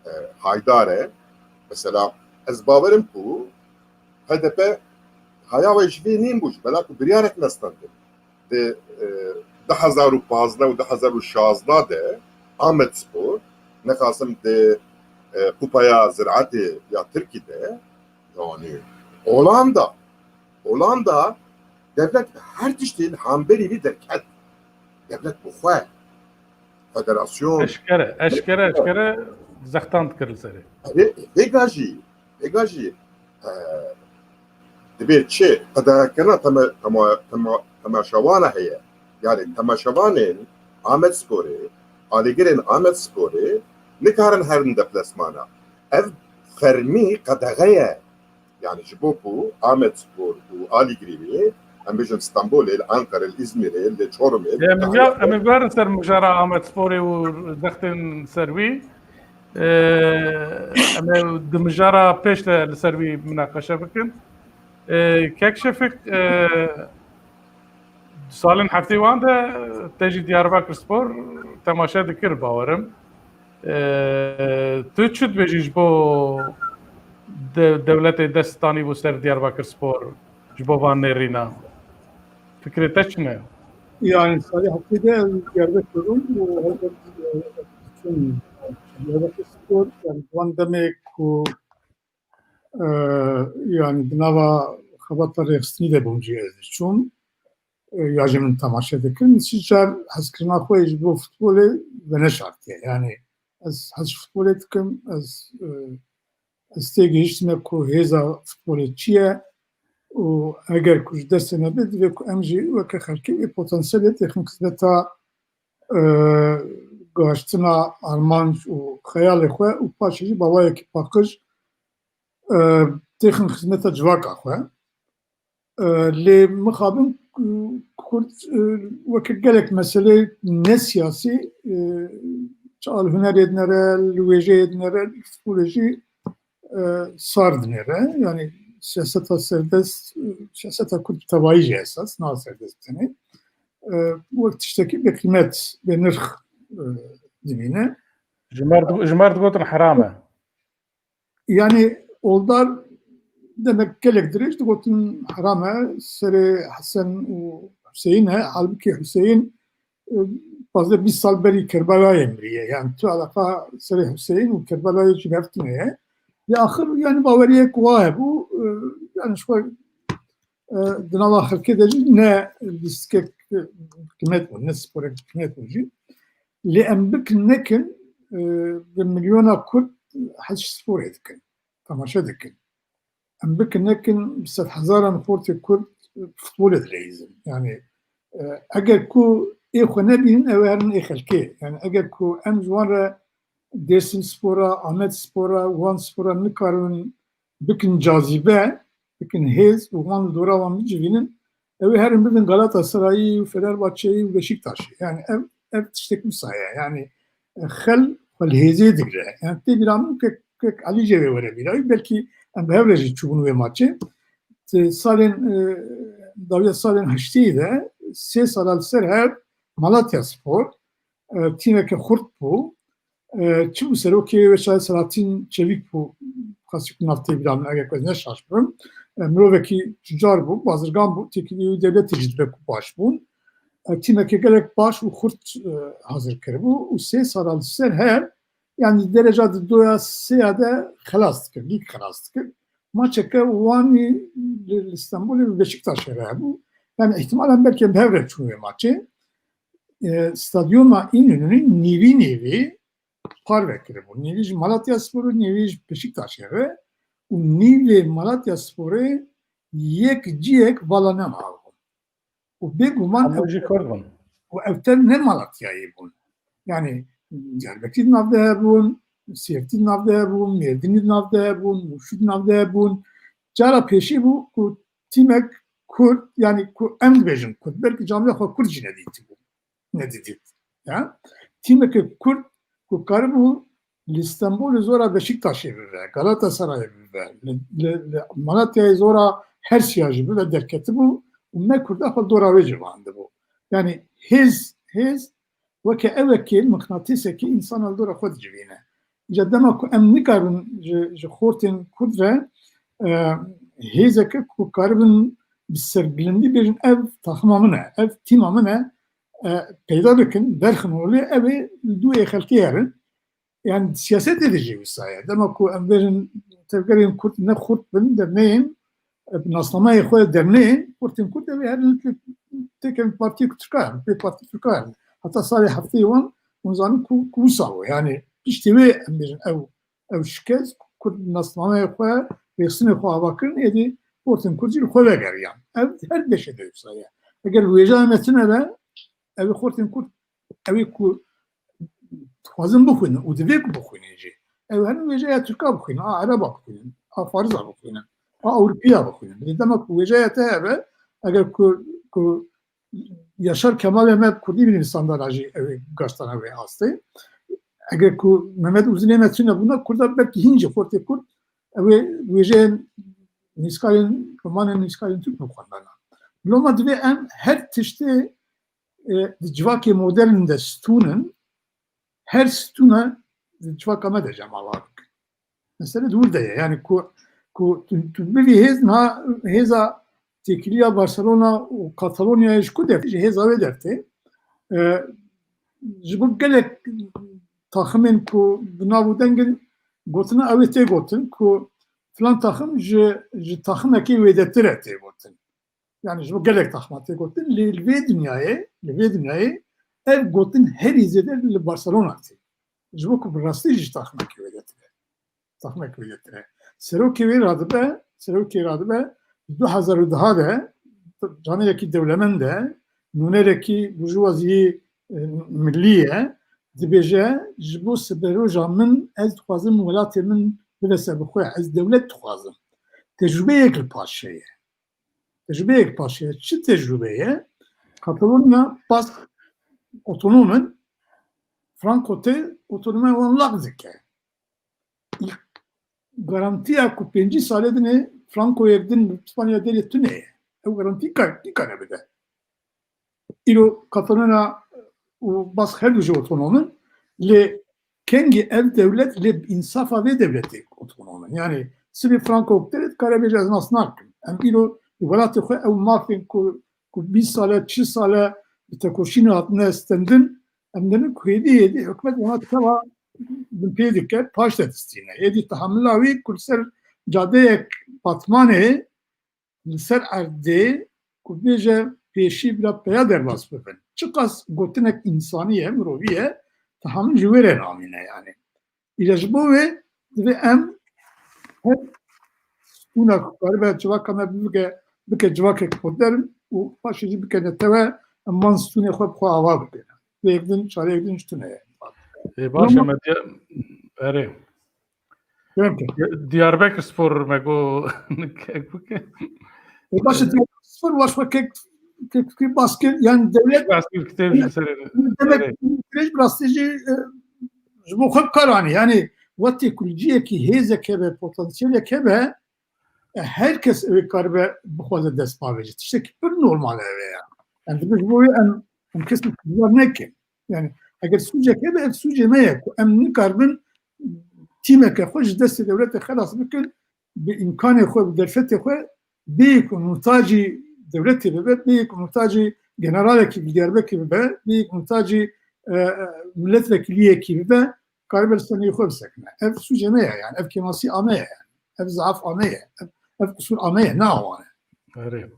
e, haydar e. Mesela ez bawerim ku H D P haya wê ji vê nîn bû, ji bela ku biryarek nestendin. Di, e, du hezar û pazdeh û du hezar û şazdeh de Ahmet Spor, nexasim di, e, Kupaya Ziraetê ya Tirkî de, yani Holanda, Holanda dewlet her tiştê li hemberî wî derket. Dewlet bi xwe, federasyon. Eşkere, eşkere, eşkere zextan dikir li serê. Vê, vêga jî, vêga jî, e, dibê çi? Qedexekirina tema-, tema-, tema-, temaşewana heye. Yani temaşevanên Ahmet Sporê, alîgirên Ahmet Sporê nikarin herin deplasmana. Ev fermî qedexe ye. Yani ji bo ku Ahmet Spor û alîgirî wê em bêjin Stenbolê, li Enqerê, li Îzmîrê, li Çorumê, li Em ê em ê verin ser mijara Amedsporê û zextên ser wî. Ee, Em ê di mijara pêş de li ser wî minaqeşe bikin. Ee, Kek Şefik, ee, salên heftê wan de te jî Diyarbakir Spor temaşe dikir, bawerim. Ee, tu çi dibêjî ji bo de, dewletê dest tanî bû ser Diyarbakir Spor, ji bo van nêrîna? Fikrê te çi ne? Yani salê heftê de ez Diyarbakir bûm û helbet, e, çûm Diyarbakir Spor, yani van demê ku, e, yani di nava xebata rêxistinî de bûm jî ez çûm, e, ya jî min temaşe dikirin. Çi car hezkirina xwe ji bo futbolê veneşartiye. Yani ez hez ji futbolê dikim, ez, e, ez têgihiştime ku hêza futbolê çi ye û eger ku ji destê me bê, divê ku em jî weke xelkê wê potansiyelê têxin xizmeta, e, gaştina armanc û xeyalê xwe û paşê jî bi awayekî paqij, e, têxin xizmeta civaka xwe. E, lê mixabin, e, Kurd, e, weke gelek meselê ne siyasî, e, çi al hunerê dinere, li wêjeyê dinere, li futbolê jî, e, sar dinêre. Yani siyaseta serdest, e, siyaseta Kurd bi tevayî jî esas, na serdest tenê. E, wek tiştekî bêqîmet, bênirx, e, dimîne. Ji me re di-, ji me re digotin heram e. Yani oldar demek gelek dirêj digotin heram e, serê Hesen û Hüseyin e. Halbuki Hüseyin, e, pazdeh bîst sal berî Kerbelayê miriye. Yani tu alaqa serê Hüseyin û Kerbelayê jî hev tune ye. Ya axir yani baweriyek wa hebû, e, yani ji xwe, e, di nava xelkê de jî ne lîstikek, e, qîmet bû, ne sporek qîmet bû jî. Lê em bikin nekin, e, bi milyona Kurd hez ji sporê dikin, temaşe dikin. Em bikin nekin bi sedhezaran xortê Kurd futbolê dileyîzin. Yani, e, eger ku ê xwe nebînin, ew ê herin ê xelkê. Yani eger ku em ji wan re Dêrsim Spora, Amed Spora, Wan Spora nikarin bikin cazîbe, bikin hêz û wan li dora wan bicivînin, ew ê herin bibin Galatasarayî û Fenerbahçeyî û Beşiktaşê. Yani ev, ev tiştek wisa ye. Yani, e, xel xwe li hêzê digire. Yani tê bîra min kek, kek Elî jê wê were bîra wî. Belkî em bi hev re jî çûbûn wê maçê. Ti salên, e, dawiya salên heştê de sê sala li ser hev Malatya Spor, e, tîmeke xurt bû. E, çi bû serokê wê çaxê Selahattin Çevik bû, xasî ku nav tê bîra min, eger ku ez ne şaş bibim. E, mirovekî cucar bû, bazirgan bû, têkilî wî dewletê jî dibe ku baş bûn. E, tîmeke gelek baş û xurt, e, hazir kiribû û sê sala li ser hev, yani dereca di doya sêya de xelas dikir, lîg xelas dikir. Maçeke wanî li, li Stenbolê bi Beşiktaşê re hebû. Yani îhtimalan belkî em bi hev re çûn wê maçê. E, stadyuma Înönü'nü nîvî nîvî parve kiribû. Nîvî ji Malatya Sporê, nîvî ji Beşiktaşê re û nîvê Malatya Sporê yek ciyek vala nemabû. Û bêguman Hemû jî Kurd bûn. Û ev te ne Malatyayê bûn. Yani Diyarbekirî di nav de hebûn, Sêrtî di nav de hebûn, Mêrdînî di nav de hebûn, Mûşû di nav de hebûn. Cara pêşî bû ku tîmek Kurd, yani ku em dibêjin Kurd, belkî camiya xwe Kurd jî nedîtibû, nedidît. Ya? Tîmeke Kurd ku karibû li Stenbolê zora Beşiktaşê bibe, Galatasarayê bibe, li, li, li Malatyayê zora Hersiya jî bibe derketibû û me Kurda xwe dora wê civandibû. Yani hêz, hêz weke ewekê, miqnatîsekî însana li dora xwe dicivîne. Îca dema ku em nikarin ji, ji xortên Kurd re, e, hêzeke ku karibin bi serbilindî bêjin ev taxima min e, ev tîma min e, e, peyda bikin, derxin holê, ew ê li dû ê xelkê herin. Yani siyasetê de jî wisa ye. Dema ku em bêjin tevgerên Kurd ne xurt bin, derneyên, e, bi nasnameyê xwe derneyên, xortên Kurd ew ê herin tê-, têkevin partiyê ku Tirka herin, pê partî Tirka herin. Heta salê heftê wan hûn zanin ku, ku wisa bû. Yani piştî wê em bêjin ew, ew şikest, Kurd bi nasnameyê xwe, rêxistinê xwe ava kirin, êdî xortên Kurd jî li xwe vegeriyan. Ev her deşê de wisa ye. Eger wêjaya me tune be, ew ê xortên Kurd, ew ê ku dixwazin bixwînin û divê ku bixwînin jî. Ew herin wêjeya Tirka bixwînin, a Ereba bixwînin, a Fariza bixwînin, a Ewropiya bixwînin. Lê dema ku wêjeya te hebe, Eger ku, ku Yaşar Kemalê me kurdî bînin standara jî ew ê gaştana wê astê. Eger ku Mehmet Uzunê me çi nebûna, kurda belkî hîn jî xortê kurd, ew ê wêjeyên nivîskarên, romanên nivîskarên Türk bixwendana. Loma divê em her tiştê, e, di civakê modern de stûn in, her stûna di civaka me de cem ava bikin. Mesele di wir de ye. Yani ku, ku tu, tu bivî hêz, niha hêza têkiliya Barcelona û Katalonyayê ji ku dertê? Ji hêza wê dertê. E, ji bo gelek taximên ku bi nav û deng in, gotina ew ê tê gotin ku filan taxim ji, ji taximekê wêdetir e tê gotin. Yani ji bo gelek taxima tê gotin, lê li vê dinyayê, li vê dinyayê ev gotin herî zêde li Barcelona tê. Ji bo ku bi rastî jî taximekî wêdetir e. Taximekî wêdetir e. Serokê wê radibe, serokê radibe du hezar û deh de canêrekî dewlemend e, nûnerekî burjûwaziyê, e, millî ye, dibêje, ji bo siberoja min ez dixwazim welatê min bibe serbixwe, ez dewlet dixwazim. Tecrûbeyek li paşê ye. Tecrûbeyek paşê ye. Çi tecrûbe ye? Katalonya Bask otonom in, Franco tê otonomiya wan lax dike. Garantiya ku pêncî salê dinê Francoyek din li Spanya derê tune ye. Ew garantî kar, nikare bide. Îro Katalonya û Bask her du jî otonom in, lê kengî ev dewlet lê bi însafa vê dewletê otonom in. Yani sibê Franco biterê dikare bêje ez nas nakim. Em îro li welatê xwe ew mafên ku, ku bîst sale, çil sale bi tekoşînê hatine stendin, em dibin ku hêdî hêdî hikûmet wana çawa binpê dike, paş de distîne. Êdî tehamila wî ku li ser cadeyek Batmanê li ser erdê ku bêje pêşî bila peya derbas bibin. Çiqas gotinek însanî ye, mirovî ye, tehamil ji wê re namîne yani. Île ji bo wê divê em her stûna ku karibe civaka me bike, bike civakek modern û paşê jî bike netewe, em van stûnê xwe bi xwe ava bikin. Vê yek din, çareyek din ji tune ye. Ê, baş e, me diya-, erê. Belki. Diyarbekir Spor me got kek bike. E, baş e, Diyarbekir Spor, baş e, kek, kek, kek baskir, yani devlet baskir kitêb ji serê. Demek, evet, süreç biraz jî, e, ji bo xwe bi kar anî. Yani wextê ku li cihekî hêzek hebe, potansiyelek hebe, e, her kes ew ê karibe bixwaze dest bavêje. Tiştekî pir normal ev e ya. Yani divê ji bo wê em, em kesî kurdar nekin. Yani eger sûcek hebe, ev sûcê me ye ku em nikaribin tîmeke xwe ji destê dewletê xelas bikin, bi îmkanê xwe, bi derfetê xwe, bêyî ku muhtacî dewletê bibe, bêyî ku muhtacî generalekî bi Diyarbekirê bibe, bêyî ku muhtacî, e, e, milletvekiliyekî bibe, karibe li ser neyê xwe bisekine. Ev sûcê me ye, yani ev kêmasî a me ye, yani ev zaf a me ye, ev, ev qusûr a me ye, ne a wan e. Erê.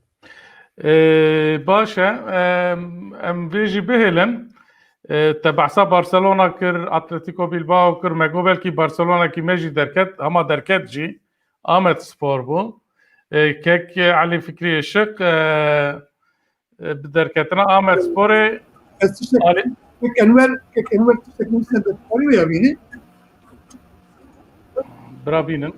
Ee, baş e, em, em vê jî bihêlin. Ee, te behsa Barcelona kir, Atletico Bilbao kir, me got belkî Barcelonakî me jî derket, ama derket jî Ahmet Spor bû. Ee, kek Elî Fikrî Işık, ee, e, bi derketina Ahmet Sporê. Ez tiştek, Ali- Kek Enwer, Kek Enwer tiştek nivîsine destkarî wê ya bînî. Bira bînin.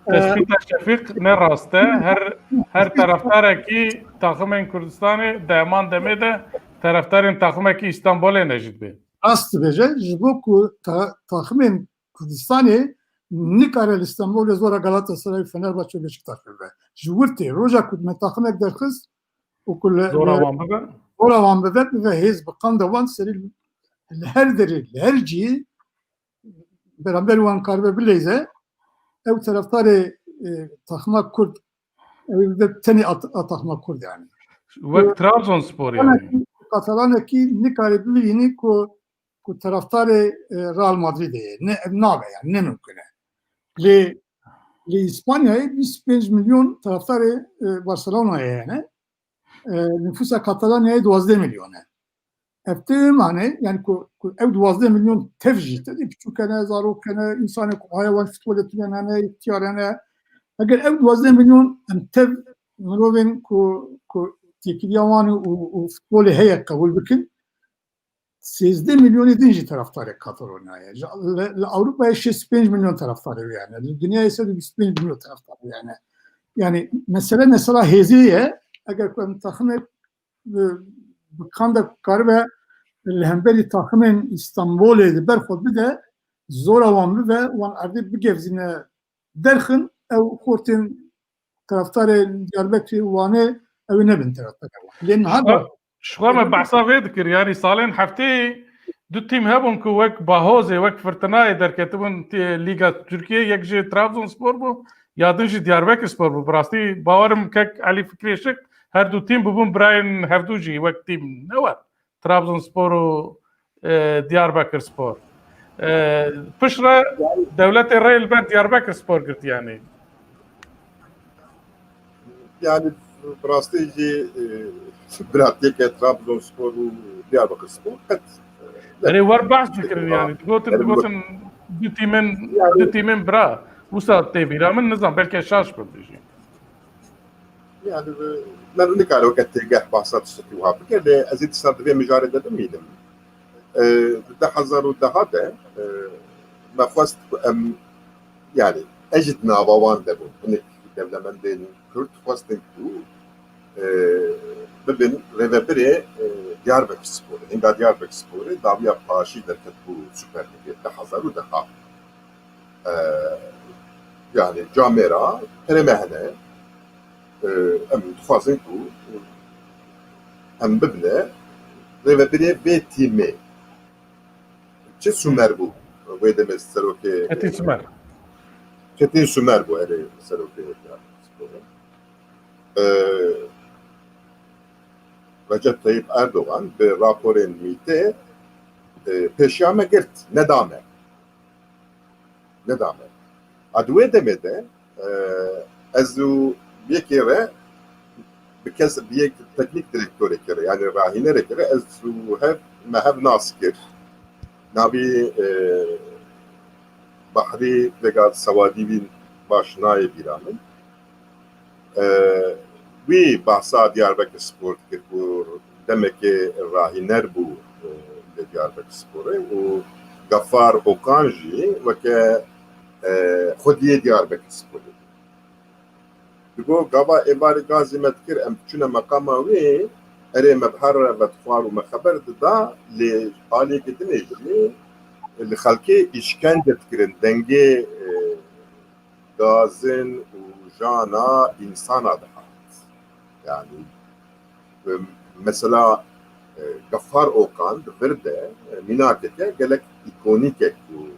Ee, Tespîta Şefîq ne rast e. Her, her terefdarekî taximên Kurdistanê di heman demê de terefdarên taximekî Îstanbulê ne jî dibê. Rast dibêje, ji bo ku ta-, taximên Kurdistanê nikare li Stenbolê zora Galatasaray, Fenerbahçe û Beşiktaş bibe. Ji wir tê, roja ku me taximek derxist û ku li, zora li wan bibe, zora wan bibe, bibe hêz, bi qanda wan serî li her derê, li her cihê beramberî wan karibe bileyze, ew terefdarê, e, taxima Kurd, ew bibe tenê at-, a taxima Kurd yani. Wek Trabzonspor yani. Katalanekî, Katalanekî nikare bibînî ku ku taraftarê, e, Real Madridê ye. Ne, ev nabe yani, ne mümkün e. Lê, lê Îspanyayê bîst pênc milyon taraftarê, e, Barcelonayê hene. E, nüfusa Katalanyayê duwazdeh milyon e. Ev tê mane, yani ku, ku ew duwazdeh milyon tev jî, tevî piçûk hene, zarok hene, insanê ku haya wan futbolê tune hene, îhtiyar hene. Eger ew duwazdeh milyon em tev mirovên ku, ku têkiliya wan û, û futbolê heye qebûl bikin, sêzdeh milyonê din jî taraftarê Katalonyayê. Ji, li, li Ewropayê şêst û pênc milyon taraftarê wê hene. Li dinyayê sed û bîst û pênc milyon taraftarê wê hene. Yani mesele mesela hêzê ye. Eger ku em taximê bi, bi kan de karibe li hemberî taximên Îstanbulê di ber xwe bide, zora wan bibe, wan erdê bigevzîne derxin, ew xortên taraftarê Diyarbekirê û Wanê ew ê nebin taraftarê wan. Lê niha da Ji xwe me behsa vê dikir, yanî salên heftê du tîm hebûn ku wek Bahozê, wek Firtinayê derketibûn tê-, Lîga Tirkiyê, yek jê Trabzonspor bû, ya din jî Diyarbekirspor bû. Bi rastî bawerim kek Elî Fikrê Şik her du tîm bibûn birayên hevdû jî wek tîm ne we. Trabzonspor û, e, Diyarbekirspor. E, piştre dewletê rê li ber Diyarbekirspor girt yanî. Yani bi rastî jî, e, biratiyeke Trabzonspor û Diyarbakırspor qet, e, Erê wer behs dikirin yani. Digotin, yani digotin du tîmên, yani du tîmên bira. Wisa tê bîra min, nizam belke şaş bibî jî. Yani, e, me nikare weke têgeh bahsa tiştekî wiha bike, lê ez ê dîsa di vê mijarê de bimînim. E, di du hezar û deh de, e, me xwest ku em, yani, ez jî di nava wan de bûm. Hinek dewlemendên Kurd xwestin ku, e, bibin rêvebirê, e, Diyarbekirsporê. Hinga Diyarbekirsporê dawiya paşî derket bo Süper Lîgê du hezar û deh. E, yani camêra perê me hene. E, em dixwazin ku em bibine rêvebirê vê tîmê. Çi Sumer bû? Wê demê serokê Çetin Sumer. Çetin Sumer bû, erê, serokê. E, Recep Tayyip Erdogan bi raporên mîtê, e, pêşiya me girt, nedame. Nedame. A di wê demê de, e, ez û yekê re bi kes, bi yek teknîk direktorekê re, yani rahînerekê re ez û hev, me hev nas kir. Navî, e, Bahrî vega Sewadî bîn baş nayê bîra min. E, wî behsa Diyarbekir Spor dikir ku demekê rahîner bû, e, li Diyarbekir Sporê û Gafar Okan jî weke, e, xwediyê Diyarbekir Sporê bû. Digo gava êvarê gazî me dikir, em diçûne meqama wê, erê me bi her re vedixwar û me xeber dida, lê aliyekê dinê jî li xelkê îşkence dikirin, dengê, e, gazin û jana însana dihat. Yani, e, mesela, e, Gafar Okan di vir de, e, mînakeke gelek îkonîk e ku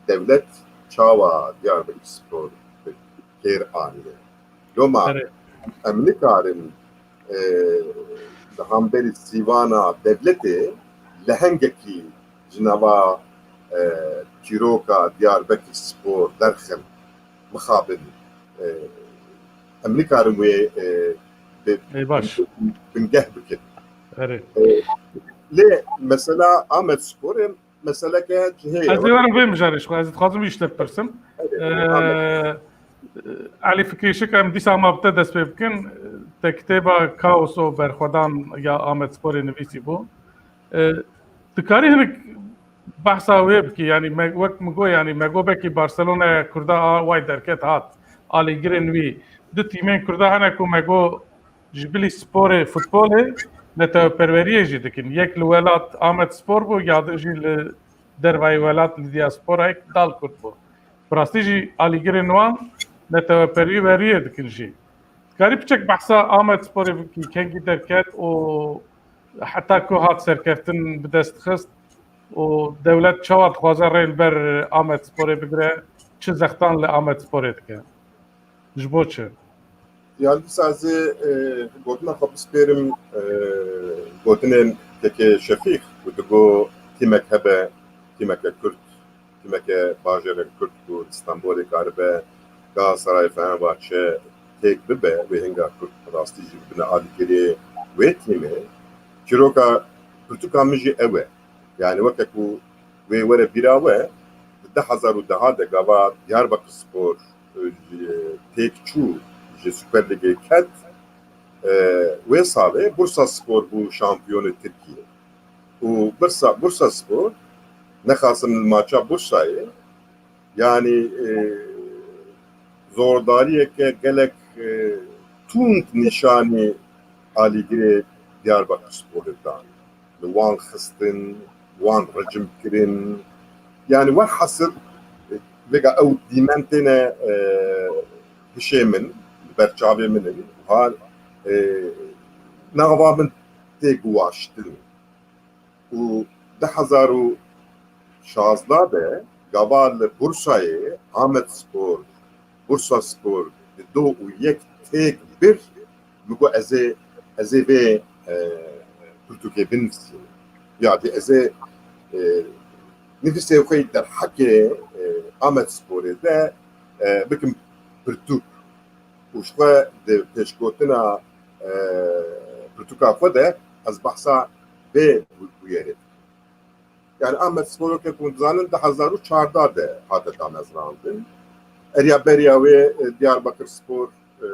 dewlet çawa Diyarbekir Spor bi kêr aniye. Loma Erê. em nikarin, e, li hemberî sîvana dewletê lehengekî ji nava, e, çîroka Diyarbekir Spor derxin, mixabin, e, em nikarin wê, e, bi-, Ê, baş. bingeh bikin. Erê. E, lê mesela Amed Sporê meseleke cihê ye. Ez ê werim vê mijarê ji xwe, ez dixwazim wî ji te bipirsim. Erê, Ee, Amed. Elî Fikrî Şik, em dîsa ma bi te dest pê bikin. Te kitêba Kaos û Berxwedan ya Amed Sporê nivîsî bû. Ee, dikarî hinek behsa wê bikî, yanî me, wek min got, yanî me got belkî Barcelonaya Kurda a way derket hat, alîgirên wî. Du tîmên Kurda hene ku me got ji bilî sporê, futbolê, neteweperweriyê jî dikin. Yek li welat Amed Spor bû, ya din jî li dervayî welat li diasporayek Dal Kurd bû. Bi rastî jî alîgirên wan neteweperweriyê dikin jî. Dikarî piçek behsa Amed Sporê bikî, kengî derket û heta ku hat serkeftin bi dest xist û dewlet çawa dixwaze rê li ber Amed Sporê bigire, çi zextan li Amed Sporê dike? Ji bo çi? Yani dîsa ez ê, e, gotina xwe bispêrim, e, gotinên kekê Şefîq ku digo tîmek hebe, tîmeke Kurd, tîmeke bajêrên Kurd ku li Stenbolê karibe Galatasaray, Fenerbahçe têk bibe, wê hinga Kurd rastî jî bibine alîgirê wê tîmê. Çîroka pirtûka min jî ew e. Yani weke ku wê were bîra we, di du hezar û deh de gava Diyarbakir Spor, e, têk çû ji Süper Lîgê ket, e, wê salê Bursa Spor bû şampiyonê Tirkiyê. Û Bursa, Bursa Spor nexasim li maça Bursayê, yani, e, zordariyeke gelek, e, tund nîşanî alîgirê Diyarbakir Sporê dan. Li wan xistin, wan ricim kirin. Yani werhasil, e, vêga ew dîmen têne, e, hişê min, li ber çavê min in. Ha, e, nava min tê guwaştin. Û du hezar û şazdeh de gava li Bursayê Amed Spor, Bursa Spor di du û yek têk bir, min got ez ê, ez ê vê, e, pirtûkê binivîsim. Ya dê ez ê, e, nivîsê xwe yî derheqê, e, Amed Sporê de, e, bikim pirtûk. Û ji xwe di pêşgotina, e, pirtûka xwe de ez behsa vê bûyerê dikim. Yani Amed Spor weke ku dizanin du hezar û çardeh de hate damezrandin. Eriya beriya wê, e, Diyarbakir Spor, e,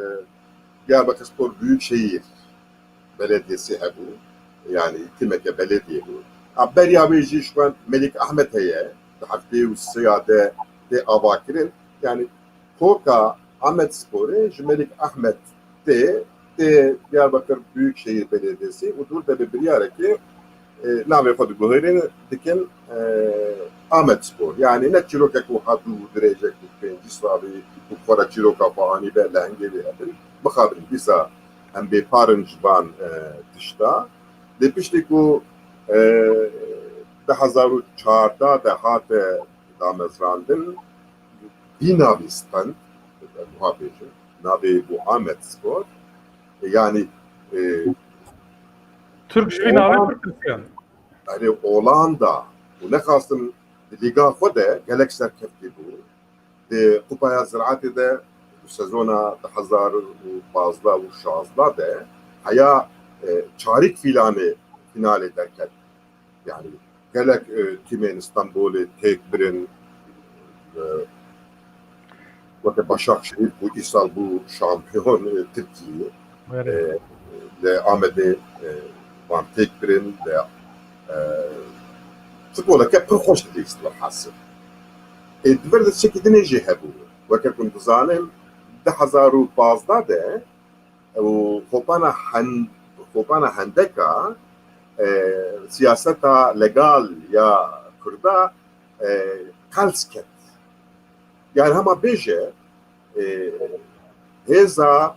Diyarbakir Spor Büyükşehir Belediyesi hebû. Yani timeke belediye bû. A beriya wê jî ji xwe Melik Ahmed heye. Di heftê û sê ya de tê avakirin. Yani koka Amed Sporê ji Melik Ahmed tê, tê Diyarbakir Büyükşehir Belediyesi û dûr de bi biryarekê, e, navê xwe diguherînin, dikin, e, Amed Spor. Yani ne çîrokek wiha dû û dirêjek û pêncî salî û xwe re çîroka xwe anîbe lehengê wê hebin. Mixabin dîsa em bêpar in ji van, e, tişta. Lê piştî ku, e, du hezar û çardeh de hate damezrandin, vî navî stand, em wiha bêjin, navê bû Amed Spor. Yani, e, Tirk ji vî navê Olan-, pir tirsiyan. Yani Olanda û nexastin di lîga xwe de gelek serkeftî bû. Di Kupaya Ziraetê de sezona du hezar û pazdeh û şazdeh de heya, e, çarîk fîlanê, fînalê derket. Yani gelek, e, tîmên Stenbolê têk birin, e, weke Başakşehir ku îsal bû şampiyon, e, Tirkiyê, Erê. e, li Amedê, e, van têk birin, li, e, futboleke pir xweş dibîst welhasil. E, di vir de tiştekî dinê jî hebû. Weke ku dizanin, du hezar û pazdeh de û Xopana Hen-, Xopana Hendeka, e, siyaseta legal ya Kurda, e, qels ket. Yani hema bêje, e, hêza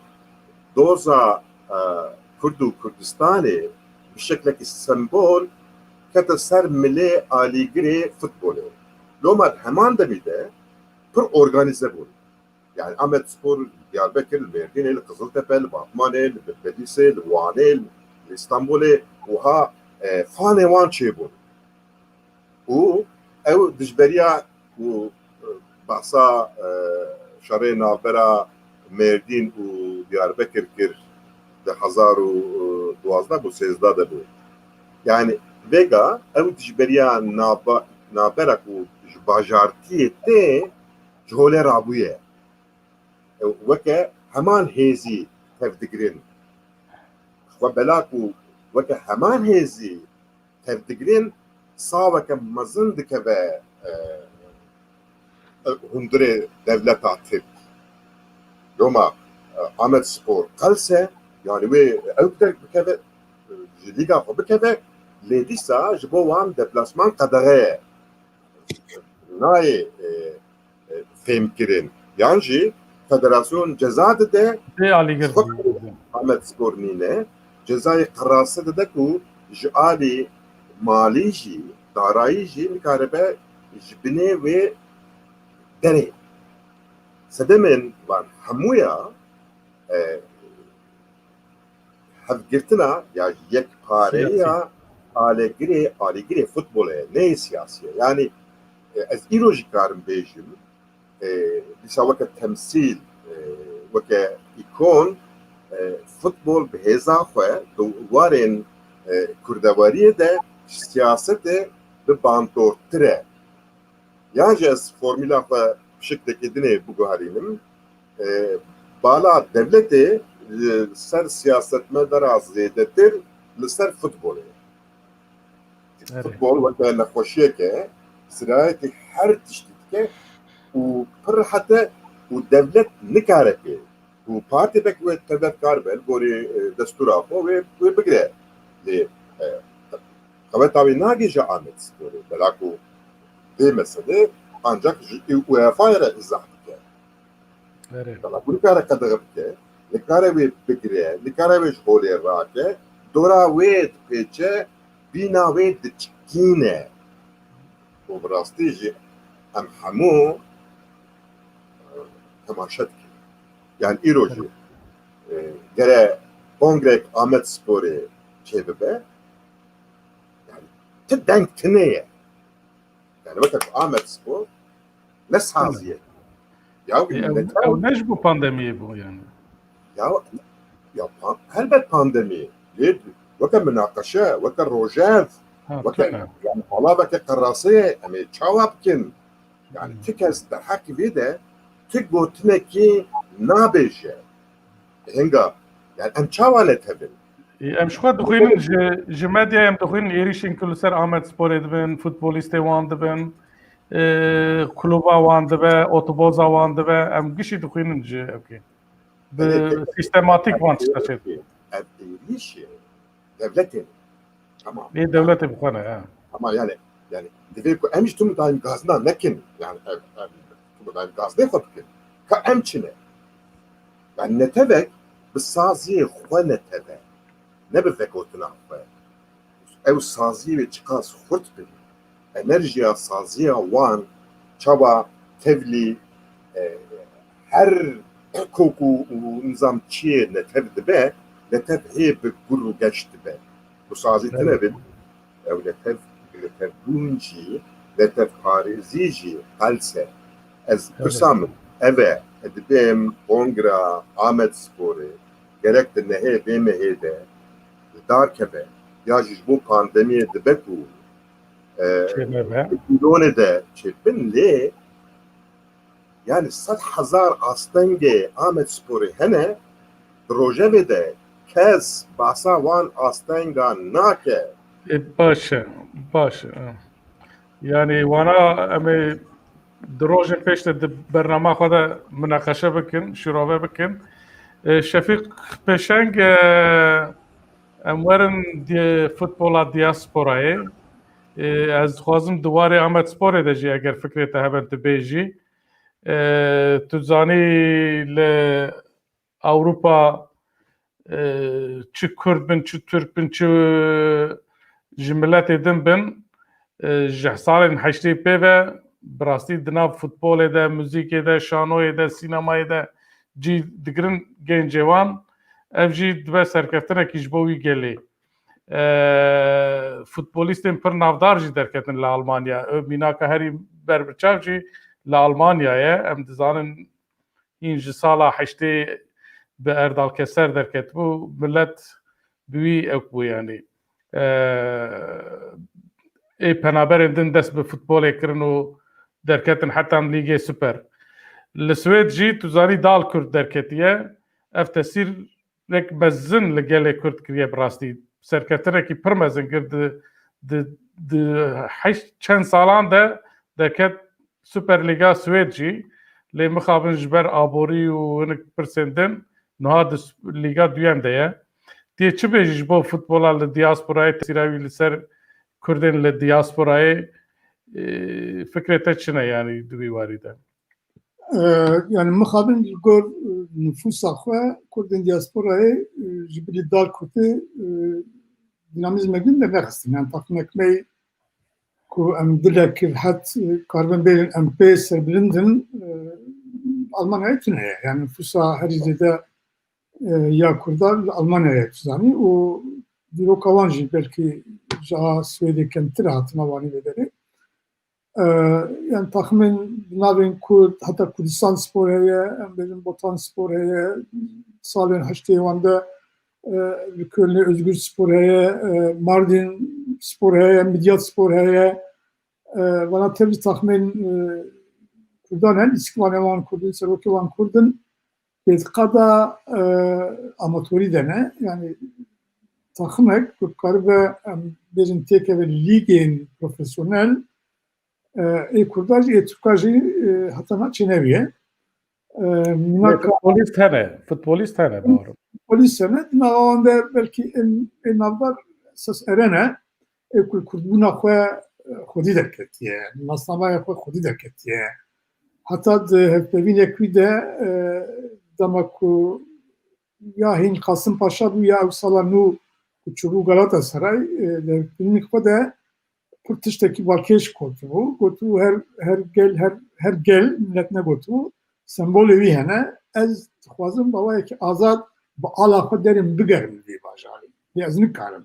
doza, e, Kurd û Kurdistanê bi şeklekî sembol kete ser milê alîgirê futbolê. Loma di heman demî de pir organîze bûn. Yani Amed Spor Diyarbekir, li Mêrdînê, li Qiziltepe, li Batmanê, li Bedîsê, li Wanê, li Stenbolê wiha, e, fanê wan çêbûn. Û ew dijberiya ku, e, behsa, e, şerê navbera Mêrdîn û Diyarbekir kir di hezar û duwazdeh û sêzdeh de bû. Yani vêga ew dijberiya nava-, navbera ku ji bajartiyê tê ji holê rabûye. Ew weke heman hêzî tevdigirin. Xwe bela ku weke heman hêzî tevdigirin, saweke mezin dikeve, e, e, hundirê dewleta Tirk. Loma, e, Amed Spor qelse, yani wê ew derg bikeve, e, ji lîga xwe bikeve, lê dîsa ji bo wan deplasman qedexe ye. Nayê, e, e, fêmkirin. Yan jî federasyon ceza dide, Dê alîgir xwe dide. Amed Spor nîne, cezayê qerase dide ku ji alî malî jî, darayî jî nikaribe ji binê wê derê. Sedemên van hemûya, e, hevgirtina ya yekpareya alîgirê, alîgirê futbolê, ne yê siyasî ye. Yani, e, ez îro jî karim bêjim, e, dîsa weke temsîl, e, weke îkon, e, futbol bi hêza xwe di warên, e, kurdewariyê de ji siyasetê bi bandortir e. Yan jî ez formîla xwe bi şeklekê dinê biguherînim. E, bala dewletê li ser siyasetmedara zêdetir li ser futbolê. Erê. Futbol weke nexweşiyeke, sirayetê her tiştî dike û pir rehet e û dewlet nikare pê Ku partî wek wê tevlef karibe li gorî, e, destûra xwe wê, wê bigire. Lê, e, qeweta wê nagihîje Amedsporê. Bela ku vê meselê ancak ji UEFA re îzah bike. Erê. Bela ku nikare qedexe bike, nikare wê bigire, nikare wê ji holê rake, dora wê dipêçe, bîna wê diçikîne. Û bi rastî jî em hemû, e, temaşe dikin. Yani îro jî, e, gere kongrek Amedsporê çêbibe, yani ti deng tune ye. Yani weke ku Amedspor ne saziyê. Ya Ê, ew, ew ne ji bo pandemiyê bû yani. Ya, ya pa- helbet pandemiyê. Lê weke minaqeşe, weke rojev, Ha, weke tabii. Yani hala weke qerasê, em ê çawa bikin? Yani Hmm. ti kes derheqî vê de ti gotinekî nabêje. Hinga, yani em çawa netevin? Ê, em ji xwe dixwînin, ji, ji medyayê em dixwînin êrîşên ku li ser Amedsporê dibin, futbolîstê wan dibin, e, kluba wan dibe, otoboza wan dibe, em gişî dixwînin ji evkê. Bi Belê, belê. Sîstematîk van tişta çêdikin. Ev êrîşê dewletê. Tamam. Ê dewletê bi xwe ne, he. Ama yani, yani divê ku em ji tu daîm gazina nekin. Yani ev, ev tu daîm gazinê xwe bikin. Ka em çi ne? Yani netewek bi saziyê xwe netewe. Ne bi vegotina xwe. Ew saziyê wê çiqas xurt bin, enerjiya saziya wan çawa tevlî, e, her kok û, û nizam çiyê netev dibe, netev hê bi gur û geş dibe. Ku sazî Evet. tune bin, ew netev, netevbûn jî, netevparêzî jî qels e. Ez Evet. pirsa min ev e, ez dibêm kongra Amedsporê, gerek di nehê vê mehê de li dar keve, ya jî ji bo pandemiyê dibe ku, e, Çênebe. Di Îlonê de çêbin, lê yani sed hezar astengê Amedsporê hene, di rojevê de kes basa wan astengan nake. E, baş e, baş e. Yani wana em ê di rojên pêş de di bernama xwe de minaqeşe bikin, şîrove bikin. E, Şefîq Pêşeng, e, em werin di-, futbola diasporayê. E, ez dixwazim di warê Amedsporê de jî eger fikrê te heben tu bêjî. E, tu zanî li Ewropa, e, çi Kurd bin, çi Türk bin, çi ji miletê din bin, e, ji salên heştê pê ve bi rastî di nav futbolê de, muzîkê de, şanoyê de, sînemayê de cî digirin gencê wan. Ev jî dibe serkeftinekî ji bo wî gelê. E, futbolîstên pir navdar jî derketin li Almanya. Ew mînaka herî berbiçav jî li Almanya ye. Em dizanin hîn ji sala heştê bi Erdal Keser derketibû, milet bi wî ewk bû, yanî, e, ê penaberên din dest bi futbolê kirin û derketin hetan Lîgê Super. Li Swêd jî tu zanî Dal Kurt derketiye. Ev tesîrek mezin li gelê Kurd kiriye bi rastî. Serkeftinekî pir mezin kir di, di, di heşt çend salan de derket Super Lîga Swêd jî, lê mixabin ji ber aborî û hinek pirsên din niha di Lîga Duyem de ye. Tê çi bêjî ji bo futbola li diasporayê, tesîra wî li ser Kurdên li diasporayê, e, fikrê te çi ne, yanî di wî warî de? E, yani mixabin ji gor, e, nifûsa xwe Kurdên diasporayê, e, ji bilî Dal Kurtê, e, dinamîzmek din dernexistin. Yani takmek me ku em dilek het, e, karibin bêrin em pê serbilind in, e, Almanyayê tune ye. Yani nifûsa herî zêde, e, ya Kurda li Almanyayê, tu zanî, û dîroka wan jî belkî ji a Swêdê kemtir e hatina wanî vê derê. E, yani taxmin di navên Kurd, heta Kurdistan Spor heye, em bêjin Botan Spor heye, salên heştê wan de, e, li Kölnê Özgür Spor heye, e, Mardin Spor heye, Midyat Spor heye. E, vana tevlî taxmin, e, Kurdan hene, lîstikvanê wan Kurd in, serokê wan Kurd in. Pêdiqada, e, amatorî de ne. Yani taximek ku karibe, em bêjin têkeve lîgên profesyonel, e, ê Kurda jî, ê Tirka jî, e, heta niha çênebûye. E, mîna Lê ka- futbolîst hene, futbolîst hene, bawerim. Futbolîst hene, di nava wan de belkî ên, ên navdar Ses Eren e, ê ku li kurdbûna xwe, e, xwedî derketiye, nasnameya xwe xwedî derketiye. Heta di hevpeyvînek wî de, e, dema ku ya hîn Qasim Paşa bû ya ew sala nû ku çûbû Galatasaray, e, di hevpeyvînek xwe de pir tiştekî balkêş gotibû. Gotibû her, her gel, her, her gel, milet negotibû, sembolê wî hene. Ez dixwazim bi awayekî azad bi ala xwe derim bigerim li vê bajarê. Lê ez nikarim.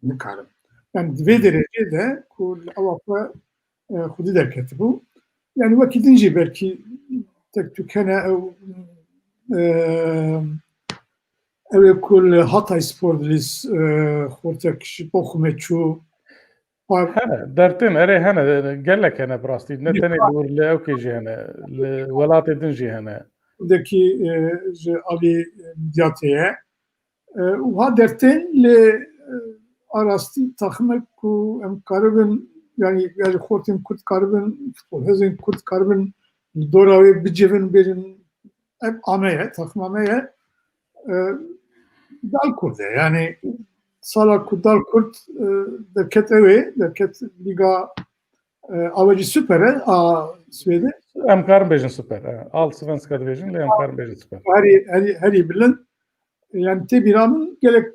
Nikarim. Yani di vê derecê de ku li awa xwe, e, xwedî derketibû. Yani wekî din jî belkî tek tûk hene ew, e, ew ê ku li Hatay Spor dilîst, e, xortek ji Bochumê çû. Hene, dertên erê hene, gelek hene bi rastî. Ne tenê li wir, li ewkê jî hene, li welatê din jî hene. Kurdekî, e, ji alî Midyatê ye. E, û ha dertên li, e, arastî taximek ku em karibin, yani, yani xortên Kurd karibin, futbolhezên Kurd karibin li dora wê bicivin, bêjin, ev ame ye, taxima me ye. E, dal Kurd e. Yani sala ku dal Kurd, e, derket ew ê, derket Lîga, e, Awecî Super e, a Swêdê. Em karin bêjin Super, e. Allsvenskan dibêjin, lê em karin bêjin Super. Herî, herî, herî bilind. Yani tê bîra min gelek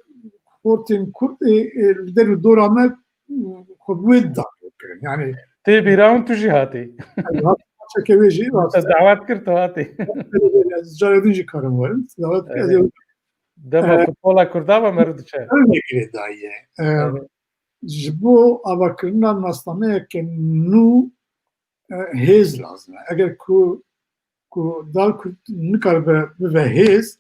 xortên Kurd ê, ê, li der û dora me, xwe bi wê didar kirin. Yani Tê bîra min tu jî hatî. Çeke wê jî Te rast e. Dawet kir, tu hatî. Ez carê din jî karim werim. Dawet kir, Evet. ez ê Dema Ee, futbola Kurda ve meriv diçe. Ew ne girêdayî ye. Ee, Evet. Ji bo avakirina nasnameyeke nû, e, hêz lazim e. Eger ku, ku dal Kurd nikaribe bibe hêz,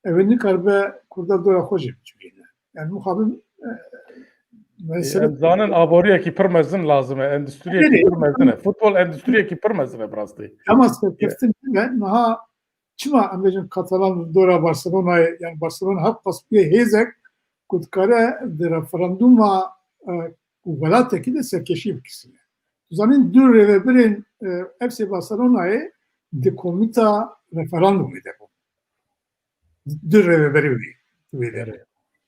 ew ê nikaribe Kurda dora xwe jî bicivîne. Yani mixabin, e, Ê, mesele em zanin aboriyekî pir mezin lazim e, endustriyekî Erê, pir mezin e. Futbol endustriyekî pir mezin e bi rastî. Dema serkeftin hebe, niha çima em bêjin Katalan li dora Barcelonayê, yani Barcelona hewqas bûye hêzek ku dikare di referanduma, e, ku welatekî de serkêşî bikisîne. Tu zanîn du rêvebirên, e, F C Barcelonayê di komîta referandumê de bûn. Du rêveberê wê, wê de. Evet.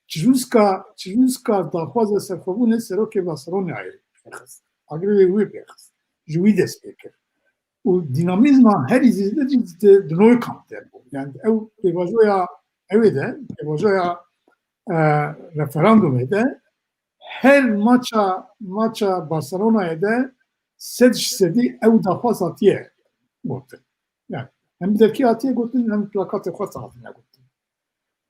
Çijûska, çijûska daxwaza serxwebûnê serokê Barcelonayê pêxist. Agirê wê wê pêxist. Ji wî dest pê kir. Û dînamîzma herî zêde jî di, di Nou Camp de bû. Yani ew pêvajoya, ew ê de, pêvajoya, e, referandumê de her maça, maça Barcelonayê de sed ji sedî ew daxwaz hatiye gotin. Yani hem bi derkî hatiye gotin, hem plakatê xwe hatine gotin.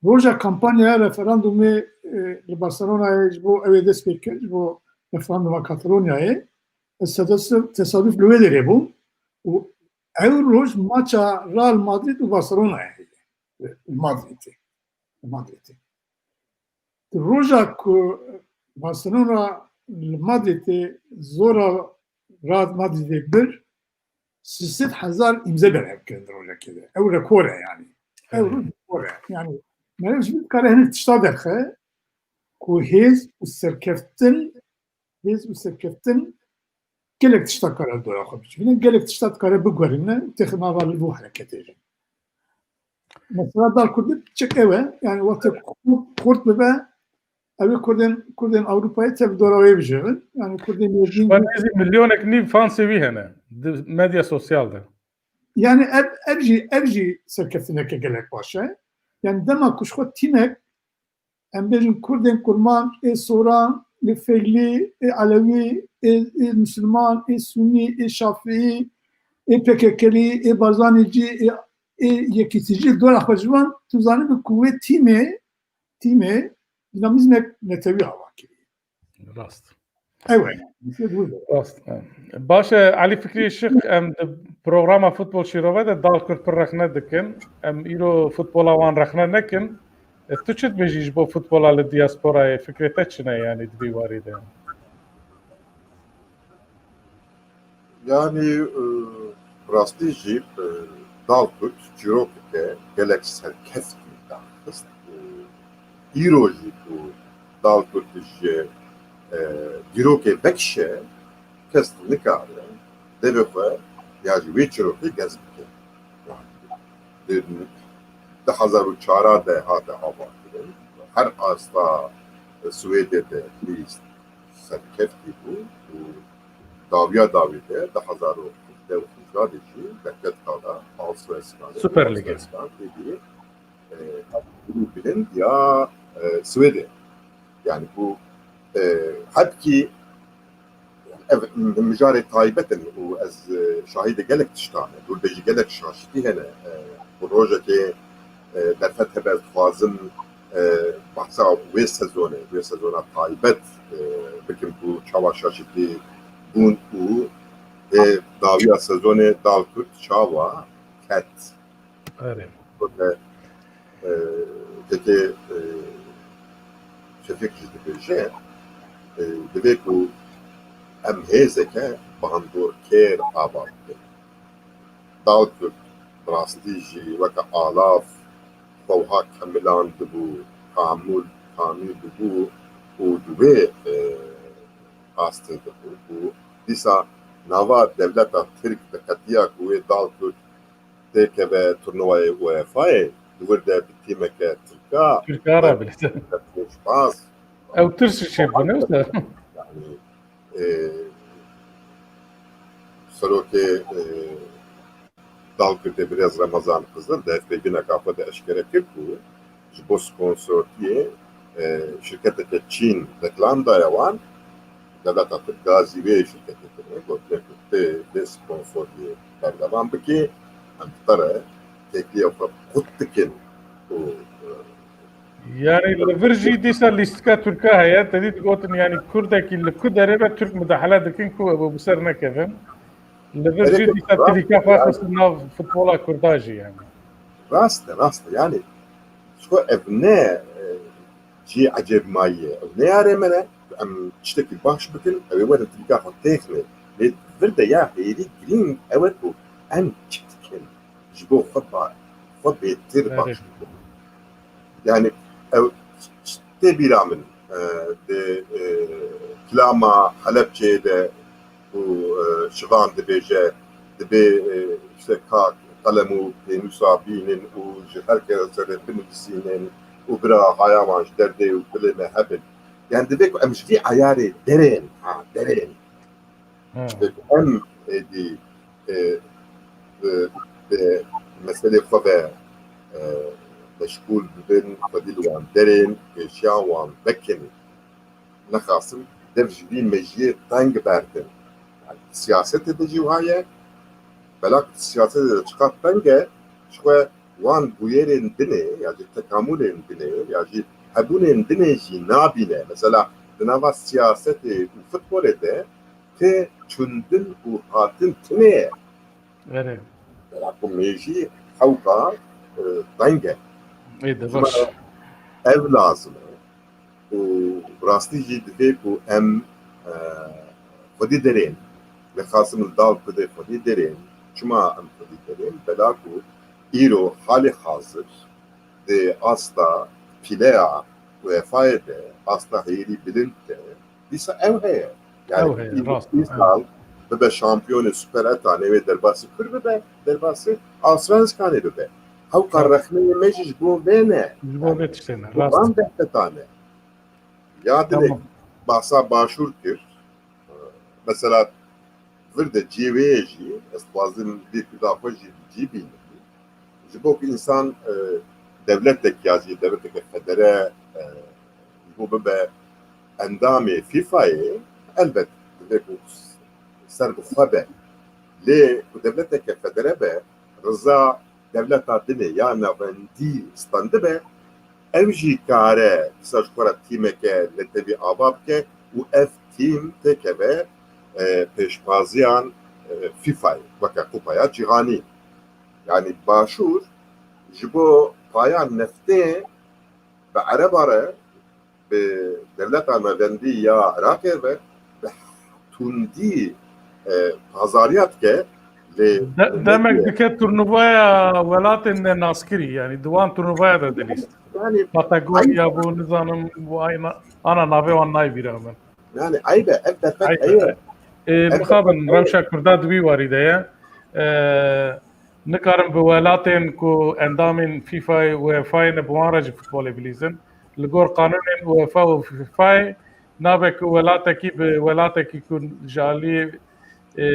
Roja kampanyaya referandumê, e, li Barcelonayê ji bo ew ê dest pê kir, ji bo referanduma Katalonyayê, ez tesaduf, tesaduf li wê derê bûm û ew roj maça Real Madrid û Barcelonayê heye. Li Madridê. Li Madridê. Di roja ku Barcelona li Madridê zora Real Madridê bir, sî sed hezar îmze berhev kirin di rojekê de. Ew rekor e yani. Ew Evet. Rekor e. Yani meriv ji bîr dikare hinek tişta derxe ku hêz û serkeftin, hêz û serkeftin gelek tişta kare dora xwe bicivîne, gelek tişta dikare biguherîne û têxe nava li bo hereketê jî. Mesela dal Kurdî çek ew e, yani wextê ku Kurd bibe, ew ê Kurdên, Kurdên Ewropayê tev dora wê bijêrin. Yani Kurdên Ji Mêrdîn xwe nêzî milyonek nîv fansê wî hene di medya sosyal de. Yani ev, ev jî, ev jî serkeftineke gelek baş e. Yani dema ku ji xwe tîmek, em bêjin Kurdên Kurman, ê Soran, ê Feylî, ê Elewî, ê, ê Misilman, ê Sunî, ê Şafîî, ê P K K'lî, ê Barzanîcî, ê, ê Yekîtîcî, dora xwe ji wan, tu zanibî ku wê tîmê, tîmê dînamîzmek netewî ava kiriye. Rast. Ew e. Rast. Baş e, Elî Fikrî Şix, em di programa Futbol Şîrove de dal Kurd pir rexne dikin. Em îro futbola wan rexne nekin. E, tu çi dibêjî ji bo futbola li diasporayê? Fikrê te çi ne, yanî di vî warî de? Yanî, e, rastî jî, e, dal Kurd çîrokeke gelek serkeft daxist. E, îro jî ku dal Kurd ji, e, dîrokê vekişe, kes nikare devê xwe ya ji wê çîrokê gez bike. di du hezar û çar de hate avakirin. Her asta Swêdê de lîst serkeftî bû û dawiya dawî de du hezar û hevdeh û hevdeh de jî derketka da Allsvenskan, Süper Ligê. Allsvenskan têdî, e, bilind ya, e, Swêdê. Yani bu, e, hebkî ev mijarê taybet in û ez, e, şahidê gelek tiştan e. Dûr de jî gelek şaşitî hene. E, bu rojekê, e, derfet hebe ez dixwazim, e, bahsa wê sezonê, wê sezona taybet, e, bikim ku çawa şaşitî bûn û, e, dawiya sezonê Dalkurd çawa ket. Erê. Ve, e, peki, e, Şefîq jî dibêje, e, divê ku em hêzeke bandorkêr ava bikin. Dalkurd bi rastî jî weke alav xwe wiha kemilandibû, kamûl, kamîl dibû û di wê, e, astê de bû. Û dîsa nava dewleta Tirk diqetiya ku wê Dalkurd têkeve turnuvayê UEFA'yê, di wir de bi tîmeke Tirka, Tirka re bi pêşbaz. Ew tirs çêbû, ne wisa? Yani, e, serokê, e, Dalkurtê birêz Remezan Qizil di hevpeyvîneka xwe de eşkere kir ku ji bo sponsortiyê, e, şirketeke Çîn reklam daye wan, dewleta Tirk gazî wê şirketê kiriye, gotine ku tu vê sponsoriyê berdewam bikî, em bi te re têkiliya xwe qut dikin û, e, Yani li vir jî dîsa lîstika Tirka heye, te dî digotin, yani Kurdekî li ku derê be Tirk mudahale dikin ku ew bi ser nekevin. Li vir jî dîsa tilîka xwe xistin nav futbola Kurda jî yani. Rast e, rast e. Yani, ji xwe ev ne, e, cihê ecêbmayî ye. Ew neyarê me ne, em tiştekî baş bikin, ew ê werin tilîka xwe têxine. Lê vir de ya hêrî girîng ew e ku em çi dikin ji bo xwe ba-, xwe bêtir baş bikin. Yani, ew tê bîra min, e, di, e, kilama Helebçeyê de û, e, Şivan dibêje, dibê, e, işte, ka qelem û pênûsa bînin û ji her keresere binivîsînin û bira haya wan ji derdê û dilê me hebin. Yani divê ku em ji vî eyarê derên, ha, derên. Hmm. Divê ku em êdî, e, bi, bi meselê xwe ve, e, meşgûl bibin, xwedî li wan derên, pêşiya wan vekin. Nexasim dev ji vî mejiyê teng berdin. Yani, siyasetê de jî wiha ye. Belak siyasetê de çiqas teng e, ji xwe wan bûyerên dinê, ya jî tekamûlên dinê, ya jî hebûnên dinê jî nabîne. Mesela, di nava siyasetê û futbolê de tê çundin û hatin tune ye. Erê. Belak û mêjî hewka, e, teng e. Ê de baş. Ev lazim e. Û rastî jî divê ku em, e, xwedî derên, lê xasim li dal bide xwedî derên. Çima em xwedî derên? Bela ku îro halê hazir di asta pîleya UEFA'yê de, asta hêrî bilind de, dîsa ew heye. Yani, Ew heye, rast, îsal bibe şampiyonê Super Etanê wê derbasî kur bibe, derbasî Allsvenskanê bibe. Hewka Rast. Rexneyê me jî ji bo vê ne. Ji bo vê tiştê ne, Bu rast. Van derfetan e. Ya dilek Tamam. Bahsa Başûr kir. Mesela, vir de cihê wê ye jî, ez dixwazim vê kurda xwe jî cî bînim. Ji bo ku însan, e, dewletek ya jî dewleteke federe, e, ji bo bibe endamê FIFA'yê, elbet divê ku ser bi xwe be. Lê ku dewleteke federe be, riza dewleta dinê ya navendî standibe, ew jî kare dîsa ji xwe re tîmeke netewî ava bike û ev tîm têkeve, e, pêşbaziyan, e, FIFA'yê weke Kupaya Cîhanî. Yani Başûr ji bo paya neftê bi Ereba re, bi dewleta navendî ya Iraqê ve bi tundî, e, pazariya dike. Lê De-, demek dike turnuvaya welatên nenaskirî, yani di wan turnuvaya de dilîst. Yani Patagonya bû, nizanim bu ayna, ana navê wan nayê bîra min. Yani eyb e, ev derfet Eyb e. Ê, Ev mixabin, derfet rewşa Kurda di wî warî de ye. Ê, Nikarin bi welatên ku endamên FIFAyê û UEFAyê ne, bi wan re jî futbolê bilîzin. Li gor qanûnên UEFA û FIFAyê nabe ku welatekî bi welatekî ku ji alî, e,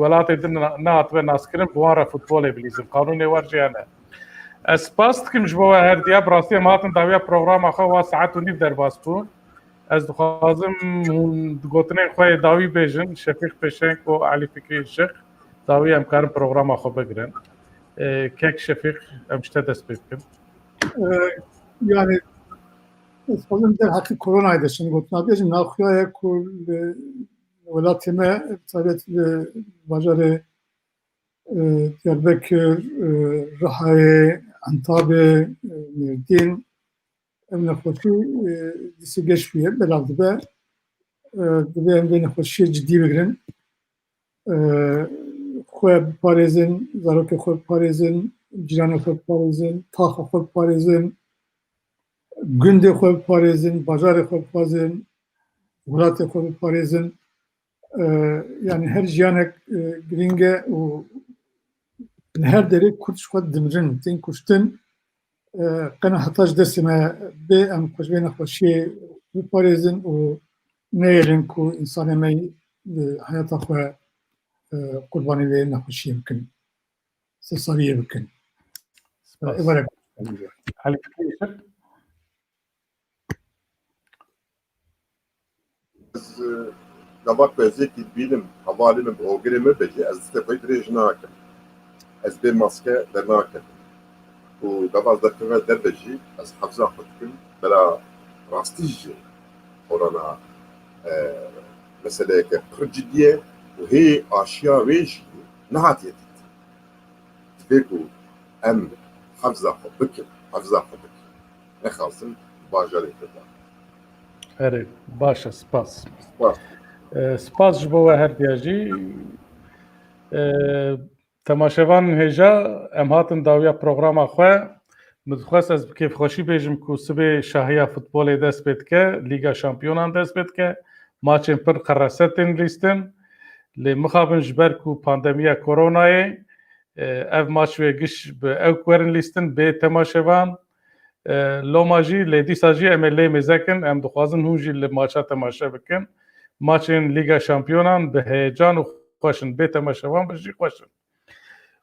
welatê din na-, nehatibû naskirin, bi wan re futbolê bilîzin. Qanûnê wer jî hene. Ez spas dikim ji bo we her diya. Bi rastî em hatin dawiya programa xwe, wa saet û nîv derbas bû. Ez dixwazim hûn di gotinên xwe yê dawî bêjin, Şefîq Pêşeng û Elî Fikrî Şix. Dawî em karin programa xwe bigirin. E, kek Şefîq, em ji te dest pê bikin. E, yani, ez dixwazim derheqî koronayê de çend gotina bêjim. Naxuyaye ku li welatê me, bi taybet li bajarê, e, Diyarbekir, e, Rihayê, Entabê, e, Mêrdîn, ev nexweşî, e, dîsê geş bûye, belav dibe. E, divê em vê nexweşiyê cidî bigirin. E, xwe biparêzin, zarokê xwe biparêzin, cîranê xwe biparêzin, taxa xwe biparêzin, gundê xwe biparêzin, bajarê xwe biparêzin, welatê xwe biparêzin. E, yani her jiyanek, e, girîng e û li her derê Kurd ji xwe dimirin, tên kuştin. E, qena heta ji destê me bê, em xwe ji vê nexweşiyê biparêzin û neyêrin ku însanê me li heyata xwe, e, qurbanî vê nexweşiyê bikin, sersariyê bikin. E, Spas. Êvarek. Elî Fikrî Şix. Ez, e, gava ku ez yekî dibînim, hevalê min bi hogirê min be jî, ez destê xwe dirêj nakim. Ez bê maske dernaketim. Û gava ez derkevime derve jî, ez hefza xwe dikim. Bela rastî jî korona, e, meseleyeke pir cidî ye û hê aşiya wê jî nehatiye dîtin. Divê ku em hefza xwe bikin, hefza xwe bikin. Nexasim bajarê xwe da. Erê, baş e, spas. Spas. E, spas ji bo we her diya jî. E, temaşevanên hêja, em hatin dawiya programa xwe. Min dixwest ez bi kêfxweşî bêjim ku sibê şahiya futbolê dest pê dike, Lîga Şampiyonan dest pê dike. Maçên pir qerese tên lîstin. Lê mixabin ji ber ku pandemiya koronayê, e, ev maç wê giş bi ew ku werin lîstin bê temaşevan. E, loma jî, lê dîsa jî em ê lê mêze kin, em dixwazin hûn jî li maça temaşe bikin. Maçên Lîga Şampiyonan bi heyecan û xweş in, bê temaşevan bi jî xweş in.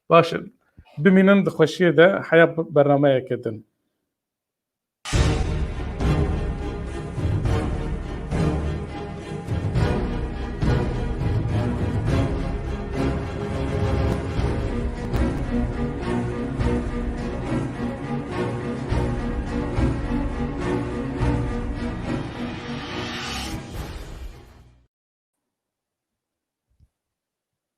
Baş in. Bimînin di xweşiyê de heya bernameyeke din.